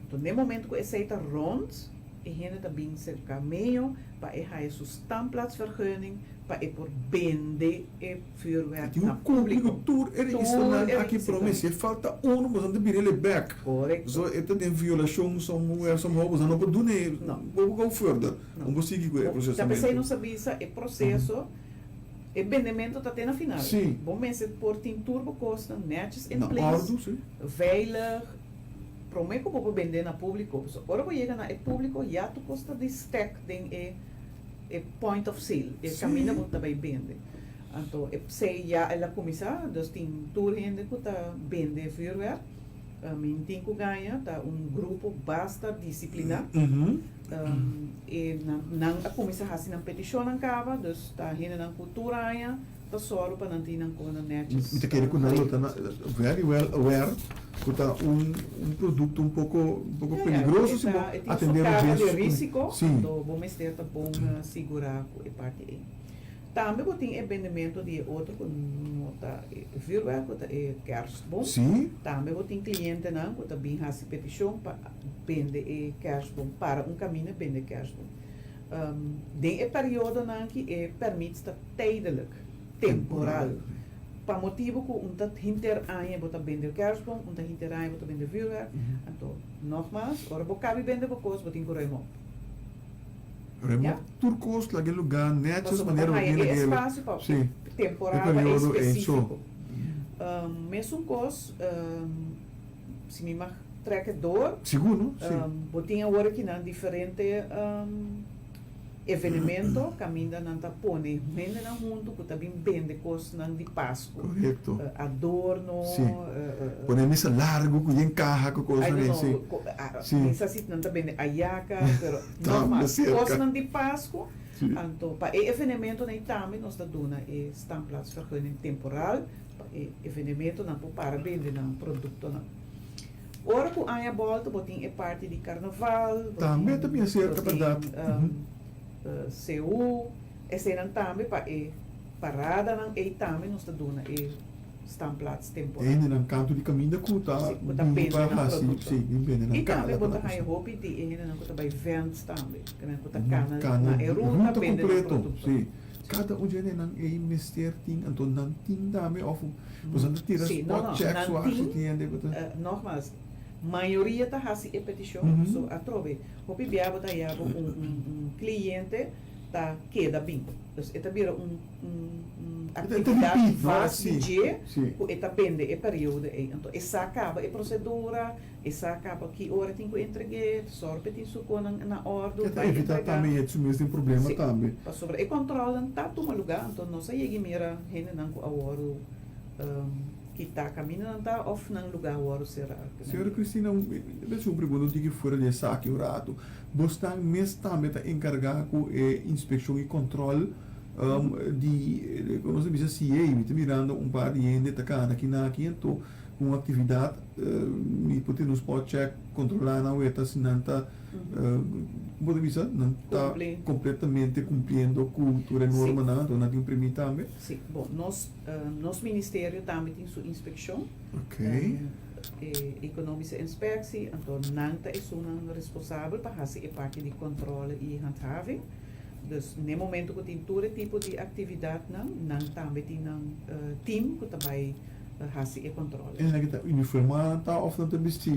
Speaker 2: Anto n'e momento ku esei ta rònt, e hende ta bin serka meyo pa e haya su standplaatsvergunning pa e por bende e vuurwerk na
Speaker 1: publico. Tin un tur e registernan aki prome si e falta uno boso ta bira el e bek.
Speaker 2: Correcto.
Speaker 1: So e ta den violacion somewhere somehow boso no por duna e bo por go further bo por sigui cu e procesamento.
Speaker 2: Ta pesey nos a bisa e proceso e bendemento ta te na final. Bo mester por tin tur bo cosnan netjes in place, veilig. Promé ku bo por bendé na públiko, pasobra ora bo yega na e públiko ya tur kos ta di stek den e e point of sale, e kaminda bo ta bai bende. Anto e p'esei ya el a kuminsá, dus tin tur hende ku ta bende vürwèrk, mi tin ku gaña, ta un grupo basta disipliná. E nan nan a kuminsá hasi nan petishonnan kaba, dus ta hendenan ku tur aña ta sòru pa nan tin nan kona nètjes.
Speaker 1: Mi ta kere ku nan lo ta very well aware ku ta un un produkto un poko un poko peligroso si bo atendé
Speaker 2: bo djes. E tin su karga di risiko, anto bo mester ta bon sigurá ku e parti ei. Tambe bo tin e bendemento di e otro ku no ta e vuurwerk ku ta e kerstboom. Tambe bo tin klientenan ku ta bin hasi petishon pa bende e kerstboom, para un kaminda bende kerstboom. Den e periodonan aki e permits ta tijdelijk, temporal, pa motibu ku un ta hinter aña bo ta bende kerstboom, un ta hinter aña bo ta bende vuurwerk. Anto, nogmaals, ora bo kabi bende bo kos, bo tin ku ruim op.
Speaker 1: Remove tur kos laga e lugá nètjes
Speaker 2: Pasobra
Speaker 1: manera
Speaker 2: bo
Speaker 1: bo
Speaker 2: haña
Speaker 1: tin
Speaker 2: e
Speaker 1: lag'é.
Speaker 2: espasio pa
Speaker 1: Sí,
Speaker 2: e
Speaker 1: e
Speaker 2: temporada
Speaker 1: periodo ei so.
Speaker 2: espesífiko. Mesun kos, si mi mag trèk e dor,
Speaker 1: Sigur no? Sí.
Speaker 2: bo tin awor akinan diferente evenemento kaminda nan ta pone hendenan huntu ku ta bin bende kosnan di Pasku.
Speaker 1: Korekto.
Speaker 2: Adorno,
Speaker 1: Sí. Pone mesa largu ku yen kaha ku
Speaker 2: I
Speaker 1: kosnan
Speaker 2: don't
Speaker 1: ei, sí.
Speaker 2: know,
Speaker 1: Sí.
Speaker 2: mi sa si nan ta bende ayaka, pero
Speaker 1: Tambe
Speaker 2: nògmas,
Speaker 1: serka.
Speaker 2: kosnan di Pasku.
Speaker 1: Sí.
Speaker 2: Anto pa e evenementonan ei tambe nos ta duna e standplaatsvergunning temporal pa e evenementonan por para bende nan produktonan. Ora ku aña bòlta bo tin e parti di karnaval, bo
Speaker 1: Tambe ta
Speaker 2: tin
Speaker 1: bien
Speaker 2: bo
Speaker 1: serka,
Speaker 2: tin
Speaker 1: bèrdat?
Speaker 2: seú, eseinan tambe pa e paradanan ei tambe nos ta duna e standplaats temporal.
Speaker 1: Hendenan kantu di kaminda ku ta
Speaker 2: Sí, ku ta
Speaker 1: bin
Speaker 2: bende
Speaker 1: pa
Speaker 2: nan
Speaker 1: hasi,
Speaker 2: produkto.
Speaker 1: sí, bin bende nan
Speaker 2: I tambe
Speaker 1: kana
Speaker 2: bo
Speaker 1: pa
Speaker 2: ta
Speaker 1: nan
Speaker 2: haña
Speaker 1: kos.
Speaker 2: hopi di e hendenan ku ta bai vènts tambe, ku ta kana
Speaker 1: Kana
Speaker 2: na e ruta
Speaker 1: ruta
Speaker 2: bende nan
Speaker 1: kompleto,
Speaker 2: produkto.
Speaker 1: sí. Kada un dje nan ei mester tin, anto nan tin tambe of boso nan ta tira
Speaker 2: Sí, no,
Speaker 1: spot
Speaker 2: no,
Speaker 1: check
Speaker 2: nan
Speaker 1: su hasi
Speaker 2: tin,
Speaker 1: tin hende ku ta.
Speaker 2: nogmaals, mayoria ta hasi e petishon, so atrobe hopi bia bo ta haya bo un un kliente ta keda bin. Dus e ta bira un un un
Speaker 1: E ta
Speaker 2: aktividat
Speaker 1: repeat, no?
Speaker 2: vast di
Speaker 1: Sí,
Speaker 2: dje
Speaker 1: sí.
Speaker 2: ku e ta bende e periodo ei. Anto e sa kaba e prosedura, E sa caba ki ora tin cu entreg'é, sòru p'e tin su conan na òrdu,
Speaker 1: E ta
Speaker 2: bai
Speaker 1: evitá
Speaker 2: entregá.
Speaker 1: tambe e su mes den problema
Speaker 2: Sí,
Speaker 1: tambe.
Speaker 2: pasobra e kòntròlnan ta tuma lugá, anto nos a yega i mira hendenan ku a wòrdu kitá kaminda nan ta òf nan lugá a wòrdu será.
Speaker 1: Señora Cristina, mi haci un pregunta un tiki fuera di esaki un ratu. Bosnan mes tambe ta encargá cu e inspeccion y control di, como nos ta bisa, CA. Mi ta mirando un par di hende ta cana aki na aki, anto cu un actividad mi por tene un spot check controla nan weta si nan ta como ta bisa nan ta completamente cumpliendo cu tur e normanan anto nan tin permit tambe.
Speaker 2: Si, bon nos nos ministerio tambe tin su inspeccion e economische inspectie anto nan ta esunnan responsabel pa haci e parti di controle y handhaving dus n'e momento cu tin tur e tipo di actividadnan nan tambe tin nan team cu ta bay hasi e controle.
Speaker 1: E nan ta uniformá ta of nan ta bisti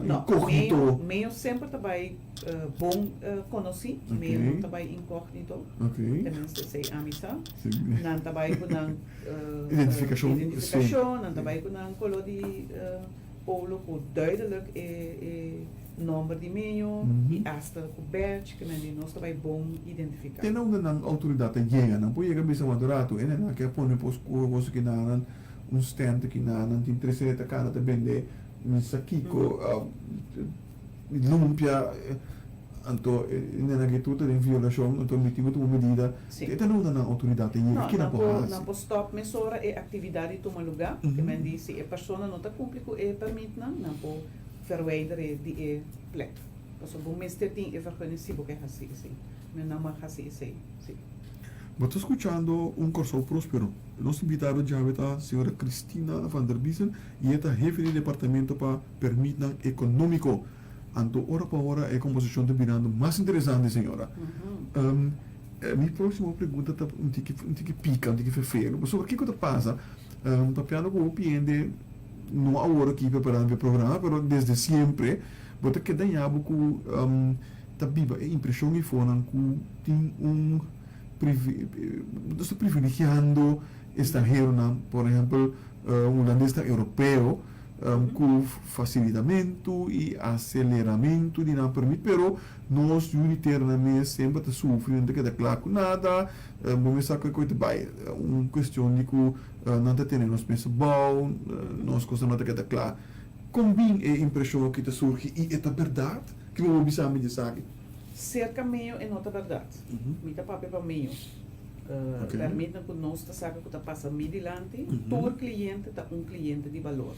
Speaker 1: incognito?
Speaker 2: No, meyo semper ta bai bon conoci, meyo no ta bai incognito, tenminste esey ami sa. Nan ta bai cu nan identificacion, nan ta bai cu nan color di polo cu duidelijk e nomber di meyo y hasta cu badge, ke men di nos ta bai bon identifica.
Speaker 1: Te na unda nan autoridad ta yega, nan por yega bisa wak rato, e nan ke a pone pos cos aki na nan, un stand aki na nan, tin tres hende ta cana ta bende mi sa kico, lumpia, anto e nan aki tur ta den violacion, anto mi tin cu tuma medida, te na unda nan autoridad ta yega, ke nan por haci?
Speaker 2: Nan por stop mesora e actividad di tuma luga, ke men di si e persona no ta cumpli cu e permitnan, nan por verwijdere di e plek. Pasobra bo mester tin e vergunning si bo ke hasi esei. Mi nan mag hasi esei, si.
Speaker 1: Bo ta skuchando Un Kòrsou Próspero. Nos invitado djawe ta señora Cristina van der Biesen i e ta hefe di departamento pa permitnan ekonómiko. Anto ora pa ora e kombersashon ta birando mas interesante, señora. Mi próksimo pregunta ta un tiki un tiki pika, un tiki fefelu. Pasobra kiko ta pasa? Papiando ku hopi hende, no awor aki preparando pa e programa, pero desde siempre, Bo ta keda ña bo ku ta biba e impreshon ei fonan ku tin un nos ta privilegiando estranheronan, por ehèmpel hulandesnan europeo ku fasilitamentu i aseleramentu di nan permit, pero nos yu di teranan mes semper ta sufri, no ta keda kla ku nada, bo mes sa ku e koe ta bai un kuestion di ku nan ta tene nos mes abou, nos kosnan no ta keda kla. Kon bin e impreshon aki ta surgi i e ta bèrdat? Ki bo por bisa mi di esaki?
Speaker 2: Serka meyo e no ta bèrdat. Mi ta papia pa meyo. Permitnan ku nos ta saka ku ta pasa mi dilanti, tur kliente ta un kliente di balor.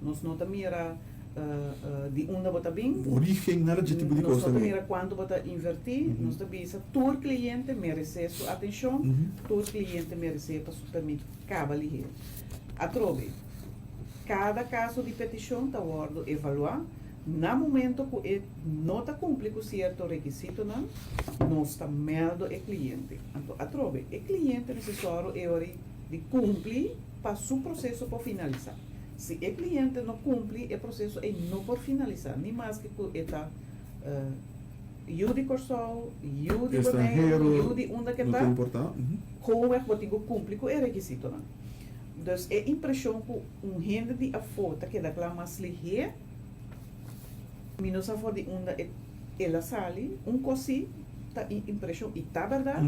Speaker 2: Nos no ta mira di unda bo ta bin.
Speaker 1: Origen, nada dje tipo di
Speaker 2: Nos
Speaker 1: kos
Speaker 2: no ta mira kuantu bo ta invertí. Nos ta bisa tur kliente meresé su atenshon, tur kliente meresé pa su permit kaba lihé. Atrobe. Kada kaso di petishon ta wòrdu evaluá. Na momento ku e no ta kumpli ku sierto rekisitonan, nos ta mèldo e kliente. Anto atrobe, e kliente mester sòru e ora di kumpli pa su proseso por finalisá. Si e kliente no kumpli, e proseso ei no por finalisá, ni maske ku e ta. Yu di Kòrsou, yu di Boneiru, yu di unda ke ta, gewoonweg bo tin ku kumpli ku e rekisitonan. Dus e impreshon ku un hende di afó ta keda kla mas lihé, mi no sa for di unda el a sali, un kos sí ta e impreshon i ta bèrdat,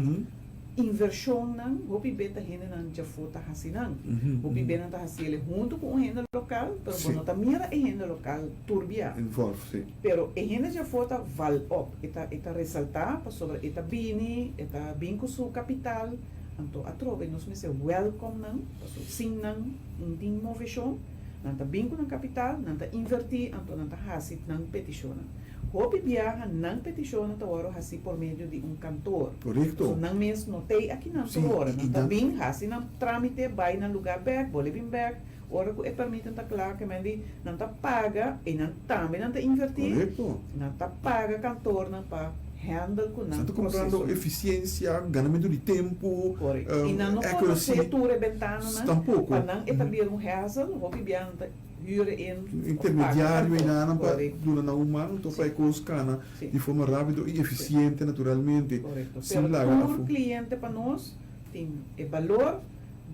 Speaker 2: Invershonnan, hopi be ta hendenan djafó ta hasi nan. Hopi be nan ta hasi el huntu ku un hende lokal, pero bo no ta mira e hende lokal tur bia.
Speaker 1: Involve, si.
Speaker 2: Pero e hende djafó ta val op, e ta e ta resaltá pasobra e ta bini, e ta bin ku su kapital. Anto atrobe nos mester wèlkòm nan, pasobra sin nan no tin moveshon. Nan ta bin ku nan kapital, nan ta invertí, anto nan ta hasi nan petishonnan. Hopi biaha nan petishonnan ta wòrdu hasí por medio di un kantor.
Speaker 1: Korekto.
Speaker 2: So nan mes no t'ei akinan tur ora. Nan ta bin hasi nan trámite, bai nan lugá bèk, bole bin bèk. Ora ku e pèrmitnan ta kla, ke men di nan ta paga i nan tambe nan ta invertí.
Speaker 1: Korekto.
Speaker 2: Nan ta paga kantornan pa hèndel ku nan
Speaker 1: Nan ta kumprando
Speaker 2: prosesonan.
Speaker 1: efisiensia, ganamentu di tempu,
Speaker 2: Korekto. I nan no
Speaker 1: accuracy.
Speaker 2: konosé tur e bentananan.
Speaker 1: Tampoko.
Speaker 2: Pa nan e ta bira un hèsel. Hopi biaha nan ta. Huur in of paga
Speaker 1: Intermediario
Speaker 2: kantoor.
Speaker 1: einan pa
Speaker 2: Correcto.
Speaker 1: duna nan un man to pa e kos kana di forma rápido i efisiente naturalmente
Speaker 2: Correcto.
Speaker 1: sin
Speaker 2: Pero
Speaker 1: laga
Speaker 2: tur
Speaker 1: afó.
Speaker 2: cliente pa nos tin e balor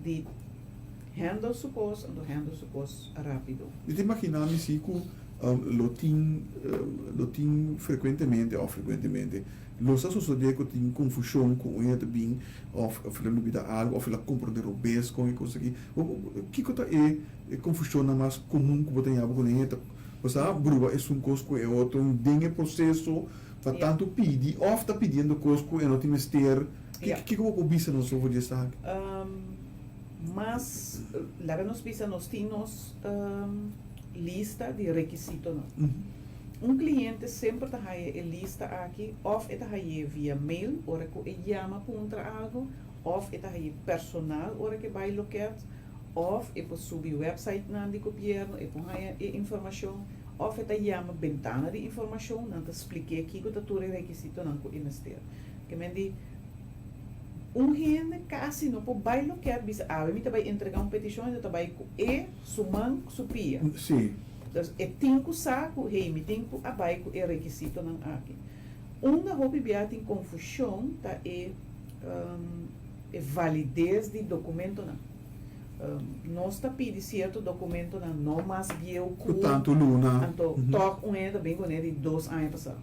Speaker 2: di handle su kos anto handle su kos rápido.
Speaker 1: Mi ta imagina mi si ku lo tin lo tin frekuentemente òf frekuentemente lo sa sosodé ku tin konfushon ku un hende ta bin òf el a lubida algu òf el a komprondé robes kon e kos aki. Kiko ta e E konfushonnan mas komun ku bo ta yama ku nan e ta bo sa bruba esun kos ku e otro den e proseso pa tantu pidi òf ta pidiendo kos ku e no tin mester. Kiko bo por bisa nos over di esaki?
Speaker 2: Mas laga nos bisa nos tin nos lista di rekisitonan. Un kliente semper ta haya e lista aki òf e ta hay'é via mail ora ku e yama puntra algu òf e ta hay'é personal ora ku e bai loket. Òf e por subi wèpsaitnan di gobièrnu, e por haña e informashon, òf e ta yama bentana di informashon, nan ta splik'é kiko ta tur e rekisitonan ku e mester. Ke men di, un hende kasi no por bai lokèt bisa awe mi ta bai entregá un petishon, e ta bai ku e su man ku su pia.
Speaker 1: Sí.
Speaker 2: Dus e tin ku sa ku, hey, mi tin ku a bai ku e rekisitonan aki. Unda hopi bia tin konfushon ta e. E valides di dokumentonan. Nos ta pidi sierto dokumentonan no mas bieu ku.
Speaker 1: Ku tantu luna.
Speaker 2: Anto tòg un hende ta bin kuné di dos aña pasá.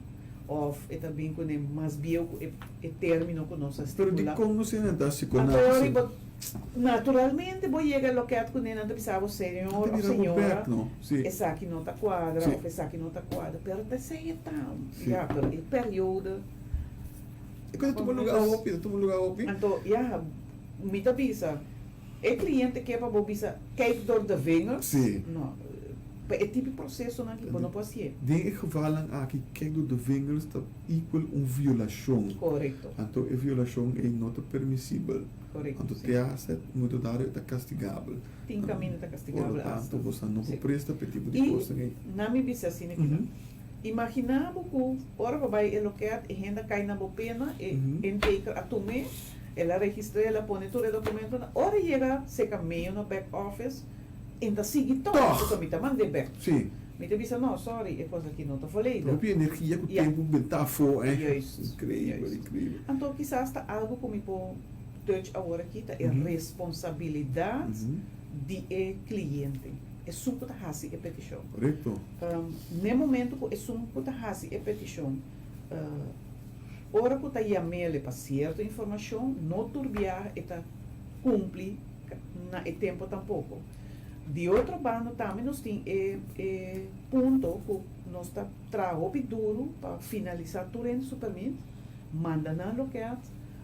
Speaker 2: Òf e ta bin kuné mas bieu ku e término ku nos a
Speaker 1: stipulá. Pero dikon nos hende ta hasi ku nan?
Speaker 2: Anto riba naturalmente bo yega lokèt kuné nan ta bisa bo señor òf señora esaki no ta kuadra òf esaki no ta kuadra. Pero ta esei e ta. Ya, pero e periodo.
Speaker 1: E cosa tuma lugar hopi, ta tuma lugar hopi.
Speaker 2: Anto, ya, mi ta bisa, e cliente ke pa bo bisa, kijk door de vinger.
Speaker 1: Sí.
Speaker 2: No, pa e tipo procesonan aki bo no por hacié.
Speaker 1: Den e gevalnan aki, kijk door de vingers ta equal un violacion.
Speaker 2: Correcto.
Speaker 1: Anto e violacion ei no ta permisibel.
Speaker 2: Correcto,
Speaker 1: Anto
Speaker 2: sí.
Speaker 1: te hace mucho daño e ta castigabel.
Speaker 2: Tin caminda ta castigabel
Speaker 1: Por lo
Speaker 2: hasta.
Speaker 1: tanto, bo sa no por
Speaker 2: Sí.
Speaker 1: presta pa e tipo di
Speaker 2: I
Speaker 1: cosnan ei.
Speaker 2: na mi bisa asina kinan. Imaginá bo ku ora bo bai e lokèt, e hende a kai na bo pena, e intaker a tum'é, el a registr'é, el a pone tur e dokumentonan. Ora e yega seka meyo na back office, e ta sigui tòg, pasobra mi ta mand'é bèk. Mi ta bisa, No, sorry, e kos aki no ta volledig.
Speaker 1: Hopi energia ku tempu bentá afó, eh.
Speaker 2: Juist.
Speaker 1: Inkreibel, inkreibel.
Speaker 2: Anto kisas ta algu ku mi por touch awor aki ta e responsabilidat di e kliente. Esun ku ta hasi e petishon.
Speaker 1: Korekto.
Speaker 2: N'e momento ku esun ku ta hasi e petishon, ora ku ta yam'ele pa sierto informashon, no tur biaha e ta kumpli na e tempu tampoko. Di otro banda tambe nos tin e e punto ku nos ta traha hopi duru pa finalisá tur hende su permit, manda nan loket,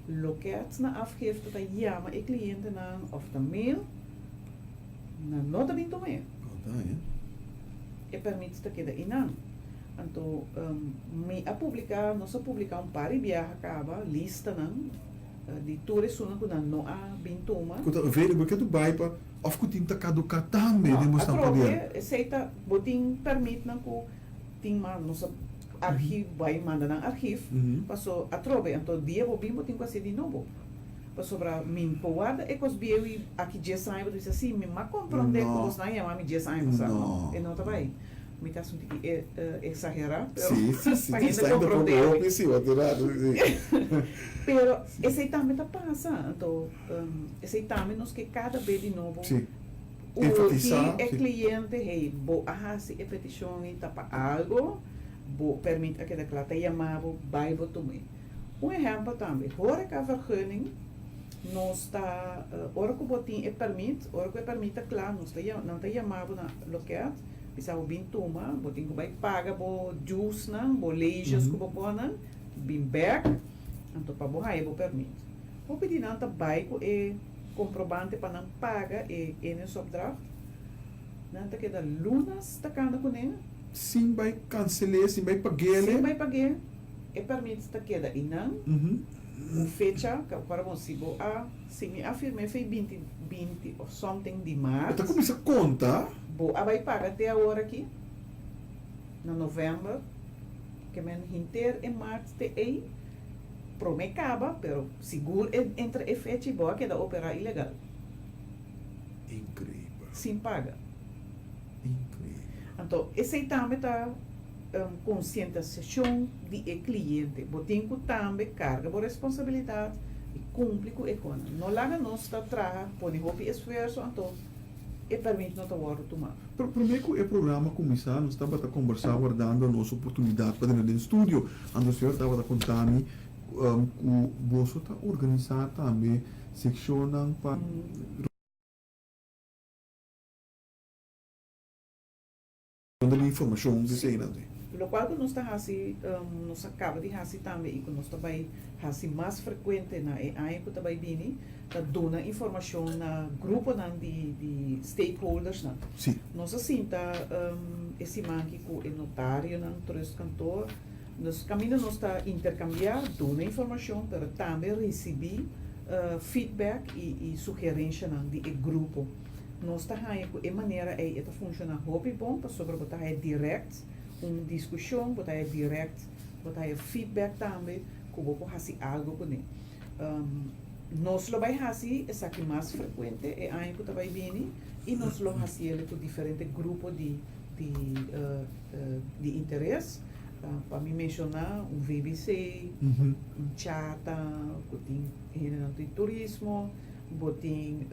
Speaker 2: loket na afgifte ta yama e klientenan òf ta mail. Nan no ta bin tum'é. E permit ta keda einan. Anto mi a publiká, nos a publiká un par di biaha kaba listanan di tur esunnan ku nan no a bin tuma.
Speaker 1: Ku ta available ke tu bai pa òf ku tin ta kaduká tambe den bo stan poder.
Speaker 2: No, atrobe esei ta bo tin permitnan ku tin mas nos a archief bai manda nan archief paso atrobe anto dia bo bin bo tin ku hasi di nobo. Pasobra mi por warda e kos bieu i aki djes aña bo ta bisa, sí, mi m'a komprondé ku bosnan yama mi djes aña pasá. No, e no ta bai. Mi ta haci un tiki exagera, pero
Speaker 1: Sí, sí, sí,
Speaker 2: pa
Speaker 1: ti
Speaker 2: hende
Speaker 1: está yendo
Speaker 2: comprende
Speaker 1: poco
Speaker 2: mi.
Speaker 1: hopi, sí, wat rato, sí.
Speaker 2: Pero esey tambe ta pasa, anto esey tambe nos ke cada be di nobo
Speaker 1: Sí.
Speaker 2: urgi
Speaker 1: Enfatisa,
Speaker 2: e
Speaker 1: sí.
Speaker 2: cliente, hey, bo a haci e peticion ey ta pa algo, bo permit a keda cla, ta yama bo, bay bo tum'e. Un ehempel tambe, horecavergunning, nos ta, ora cu bo tin e permit, ora cu e permit ta cla, nos ta nan ta yama bo na loket, Bisa bo bin tuma, bo tin ku bai paga bo duesnan, bo leges ku bo konan, bin bek, anto pa bo haya bo permit. Hopi di nan ta bai ku e komprobante pa nan paga e inhulsopdracht, nan ta keda lunas ta kanda kuné.
Speaker 1: Sin bai kansel'é, sin bai pag'é.
Speaker 2: Sin bai pag'é, e permit ta keda einan, un fecha, ku ora bon si bo a, si mi a firm'é fei 20, 20 of something di
Speaker 1: E
Speaker 2: maart.
Speaker 1: ta kuminsá konta.
Speaker 2: Bo a bai paga te awor aki na november ke men hinter e maart te ei prome kaba pero sigur e entre e fecha i bo a keda opera ilegal.
Speaker 1: Increibel.
Speaker 2: Sin paga.
Speaker 1: Increibel.
Speaker 2: Anto esei tambe ta konsientasashon di e kliente. Bo tin ku tambe karga bo responsabilidat i kumpli ku e konan. No laga nos ta traha pone hopi esfuerso anto. E permit no ta wòrdu tumá.
Speaker 1: Pero promé ku e programa kuminsá nos tabata kombersá wardando nos oportunidat pa drenta den studio. Anto señor tabata konta mi ku boso ta organisá tambe sekshonnan pa ronda di informashon di eseinan.
Speaker 2: Sí. Lokual ku nos ta hasi, nos a kaba di hasi tambe i ku nos ta bai hasi mas frekuente na e aña ku ta bai bini, ta duna informashon na gruponan di di stakeholdersnan.
Speaker 1: Sí.
Speaker 2: Nos a sinta e siman aki ku e notarionan, trustkantoor. Nos kaminda nos ta interkambiá, duna informashon, pero tambe risibí feedback i i sugerenshanan di e grupo. Nos ta haña ku e manera ei e ta funshoná hopi bon pasobra bo ta haña dirèkt un diskushon, bo ta haña dirèkt, bo ta haña feedback tambe ku bo por hasi algu kuné. Nos lo bai hasi esaki mas frekuente e aña ku ta bai bini i nos lo hasiel ku diferente grupo di di di interes. Pa mi menshoná un VBC, un Chata ku tin hendenan di turismo, bo tin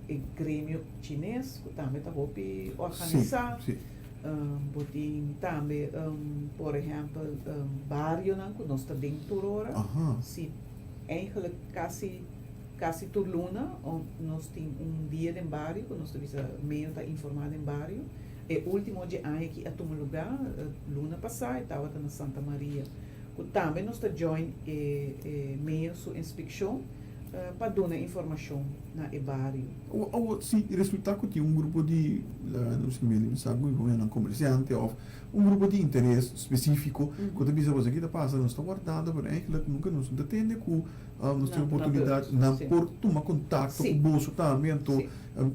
Speaker 2: e gremio chines ku tambe ta hopi organisá. Bo tin tambe, por ehèmpel, barionan ku nos ta den tur ora. Si, eigenlijk kasi kasi tur luna nos tin un dia den bario ku nos ta bisa medio ta informá den bario. E último dje aña aki a tuma lugá luna pasá, e tabata na Santa Maria, ku tambe nos ta join e e medio su inspekshon pa duna informashon na e bario.
Speaker 1: Awor, si resulta ku tin un grupo di, laga nos mira mi sa ku nan komersiante òf un grupo di interes spesífiko ku ta bisa boso ki ta pasa, nos ta wardando pero eigenlijk nunka nos no ta tende ku nos tin oportunidat, nan por tuma kontakto ku boso tambe, anto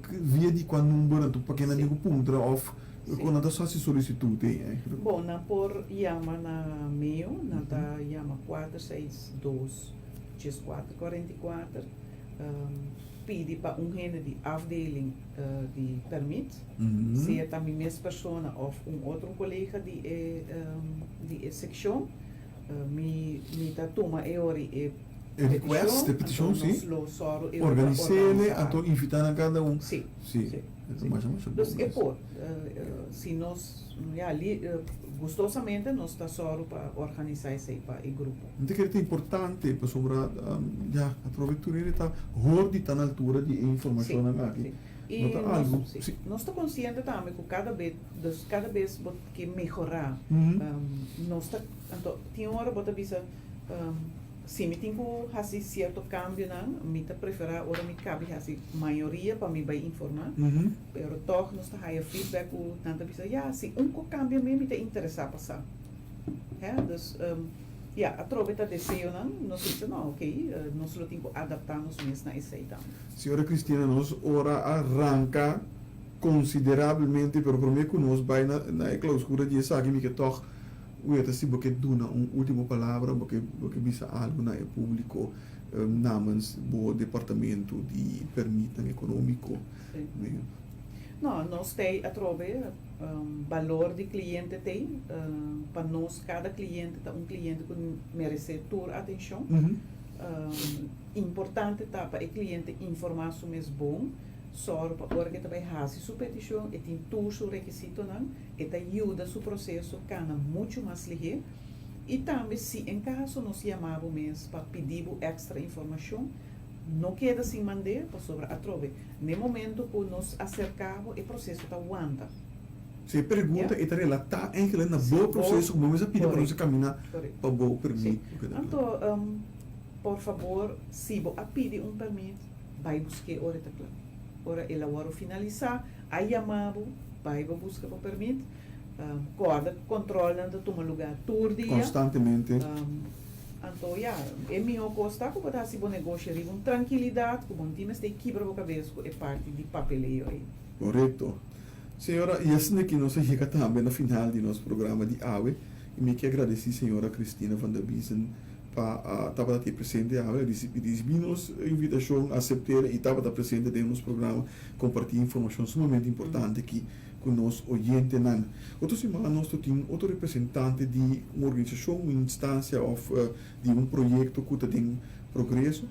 Speaker 1: via di kua number, anto pa ke nan tin ku puntra òf kon nan ta hasi solisitut ei eigenlijk?
Speaker 2: Bon, nan por yama na meo, nan ta yama 462 1444. Pidi pa un hende di afdeling di permit, sea ta mi mes persona of un otro colega di e di e seccion, mi mi ta tuma e ora e
Speaker 1: E request, e peticion,
Speaker 2: anto
Speaker 1: si.
Speaker 2: nos lo sòru e ora pa
Speaker 1: Organis'é
Speaker 2: organisá.
Speaker 1: anto invitá nan kada un.
Speaker 2: Si,
Speaker 1: Si,
Speaker 2: si,
Speaker 1: e ta
Speaker 2: si.
Speaker 1: masha masha bon
Speaker 2: Dus e
Speaker 1: mes.
Speaker 2: por, si nos, ya, li, gustosamente nos ta sòru pa organisá esei pa e grupo.
Speaker 1: Mi ta kere ta importante pasobra ya atrobe tur hende ta hor di ta na altura di e informashonnan aki.
Speaker 2: Sí, sí.
Speaker 1: No ta
Speaker 2: I nos,
Speaker 1: algu,
Speaker 2: sí.
Speaker 1: sí.
Speaker 2: Nos ta konsiente tambe ku kada be, dus kada bes bo ke mehorá. Nos ta, anto tin ora bo ta bisa, si mi tin ku hasi sierto kambionan, mi ta preferá ora mi kabi hasi mayoria pa mi bai informá. Pero tòg nos ta haya feedback ku nan ta bisa, ya, si un ku kambia mi, mi ta interesá pa sa. Hè, dus ya, atrobe ta deseonan, nos a bisa, no, okey, nos lo tin ku adaptá nos mes na esei tambe.
Speaker 1: Señora Cristina, nos ora a ranka konsiderabelmente, pero promé ku nos bai na na e klauskura di esaki, mi ke tòg weta si bo ke duna un último palabra, bo ke bo ke bisa algu na e públiko namens bo departamento di pèrmitnan ekonómiko.
Speaker 2: Sí. No, nos t'ei atrobe, balor di kliente t'ei. Pa nos kada kliente ta un kliente ku meresé tur atenshon. Importante ta pa e kliente informá su mes bon, sòru pa ora ku e ta bai hasi su petishon e tin tur su rekisitonan, e ta yuda su proseso kana muchu mas lihé. I tambe si en kaso nos yama bo mes pa pidi bo èkstra informashon, no keda sin mand'é pasobra atrobe n'e momento ku nos aserká bo e proseso ta wanta.
Speaker 1: Si e pregunta e ta relatá eigenlijk na bo proseso ku bo mes a pidi pa nos a kaminá pa bo permit.
Speaker 2: Anto por fabor si bo a pidi un permit bai busk'é ora e ta kla. Ora el a wòrdu finalisá a yama bo bai bo buska bo permit. Kòrda ku kòntròlnan ta tuma lugá tur dia.
Speaker 1: Konstantemente.
Speaker 2: Anto ya, e mihó kos ta ku bo ta hasi bo negoshi riba un trankilidat ku bo no tin mester kibra bo kabes ku e parti di papeleo ei.
Speaker 1: Korekto. Señora, i asina ki nos a yega tambe na final di nos programa di awe i mi ke agradesí señora Christina van der Biesen pa a tabata aki presente awe, a risibí nos invitashon, a asept'é i tabata presente den nos programa, kompartí informashon sumamente importante aki. ku nos oyentenan. Otro siman nos lo tin otro representante di un organisashon, un instansia òf di un proyekto ku ta den progreso,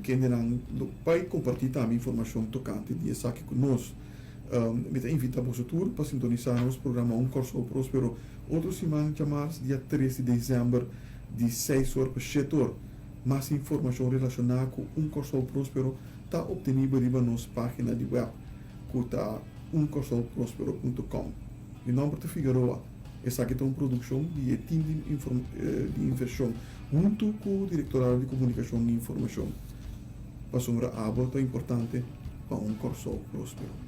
Speaker 1: kendenan lo bai kompartí tambe informashon tokante di esaki ku nos. Mi ta invitá boso tur pa sintonisá nos programa Un Kòrsou Próspero otro siman djamars dia tres di desèmber di seis or pa shete or. Mas informashon relashoná ku Un Kòrsou Próspero ta optenibel riba nos página di wèp ku ta. unkòrsouprospero punto com. Mi nòmber ta Figueroa. Esaki ta un produkshon di e tim di di invershon huntu ku Direktorado di Komunikashon i Informashon. Pasobra abo ta importante pa un Kòrsou próspero.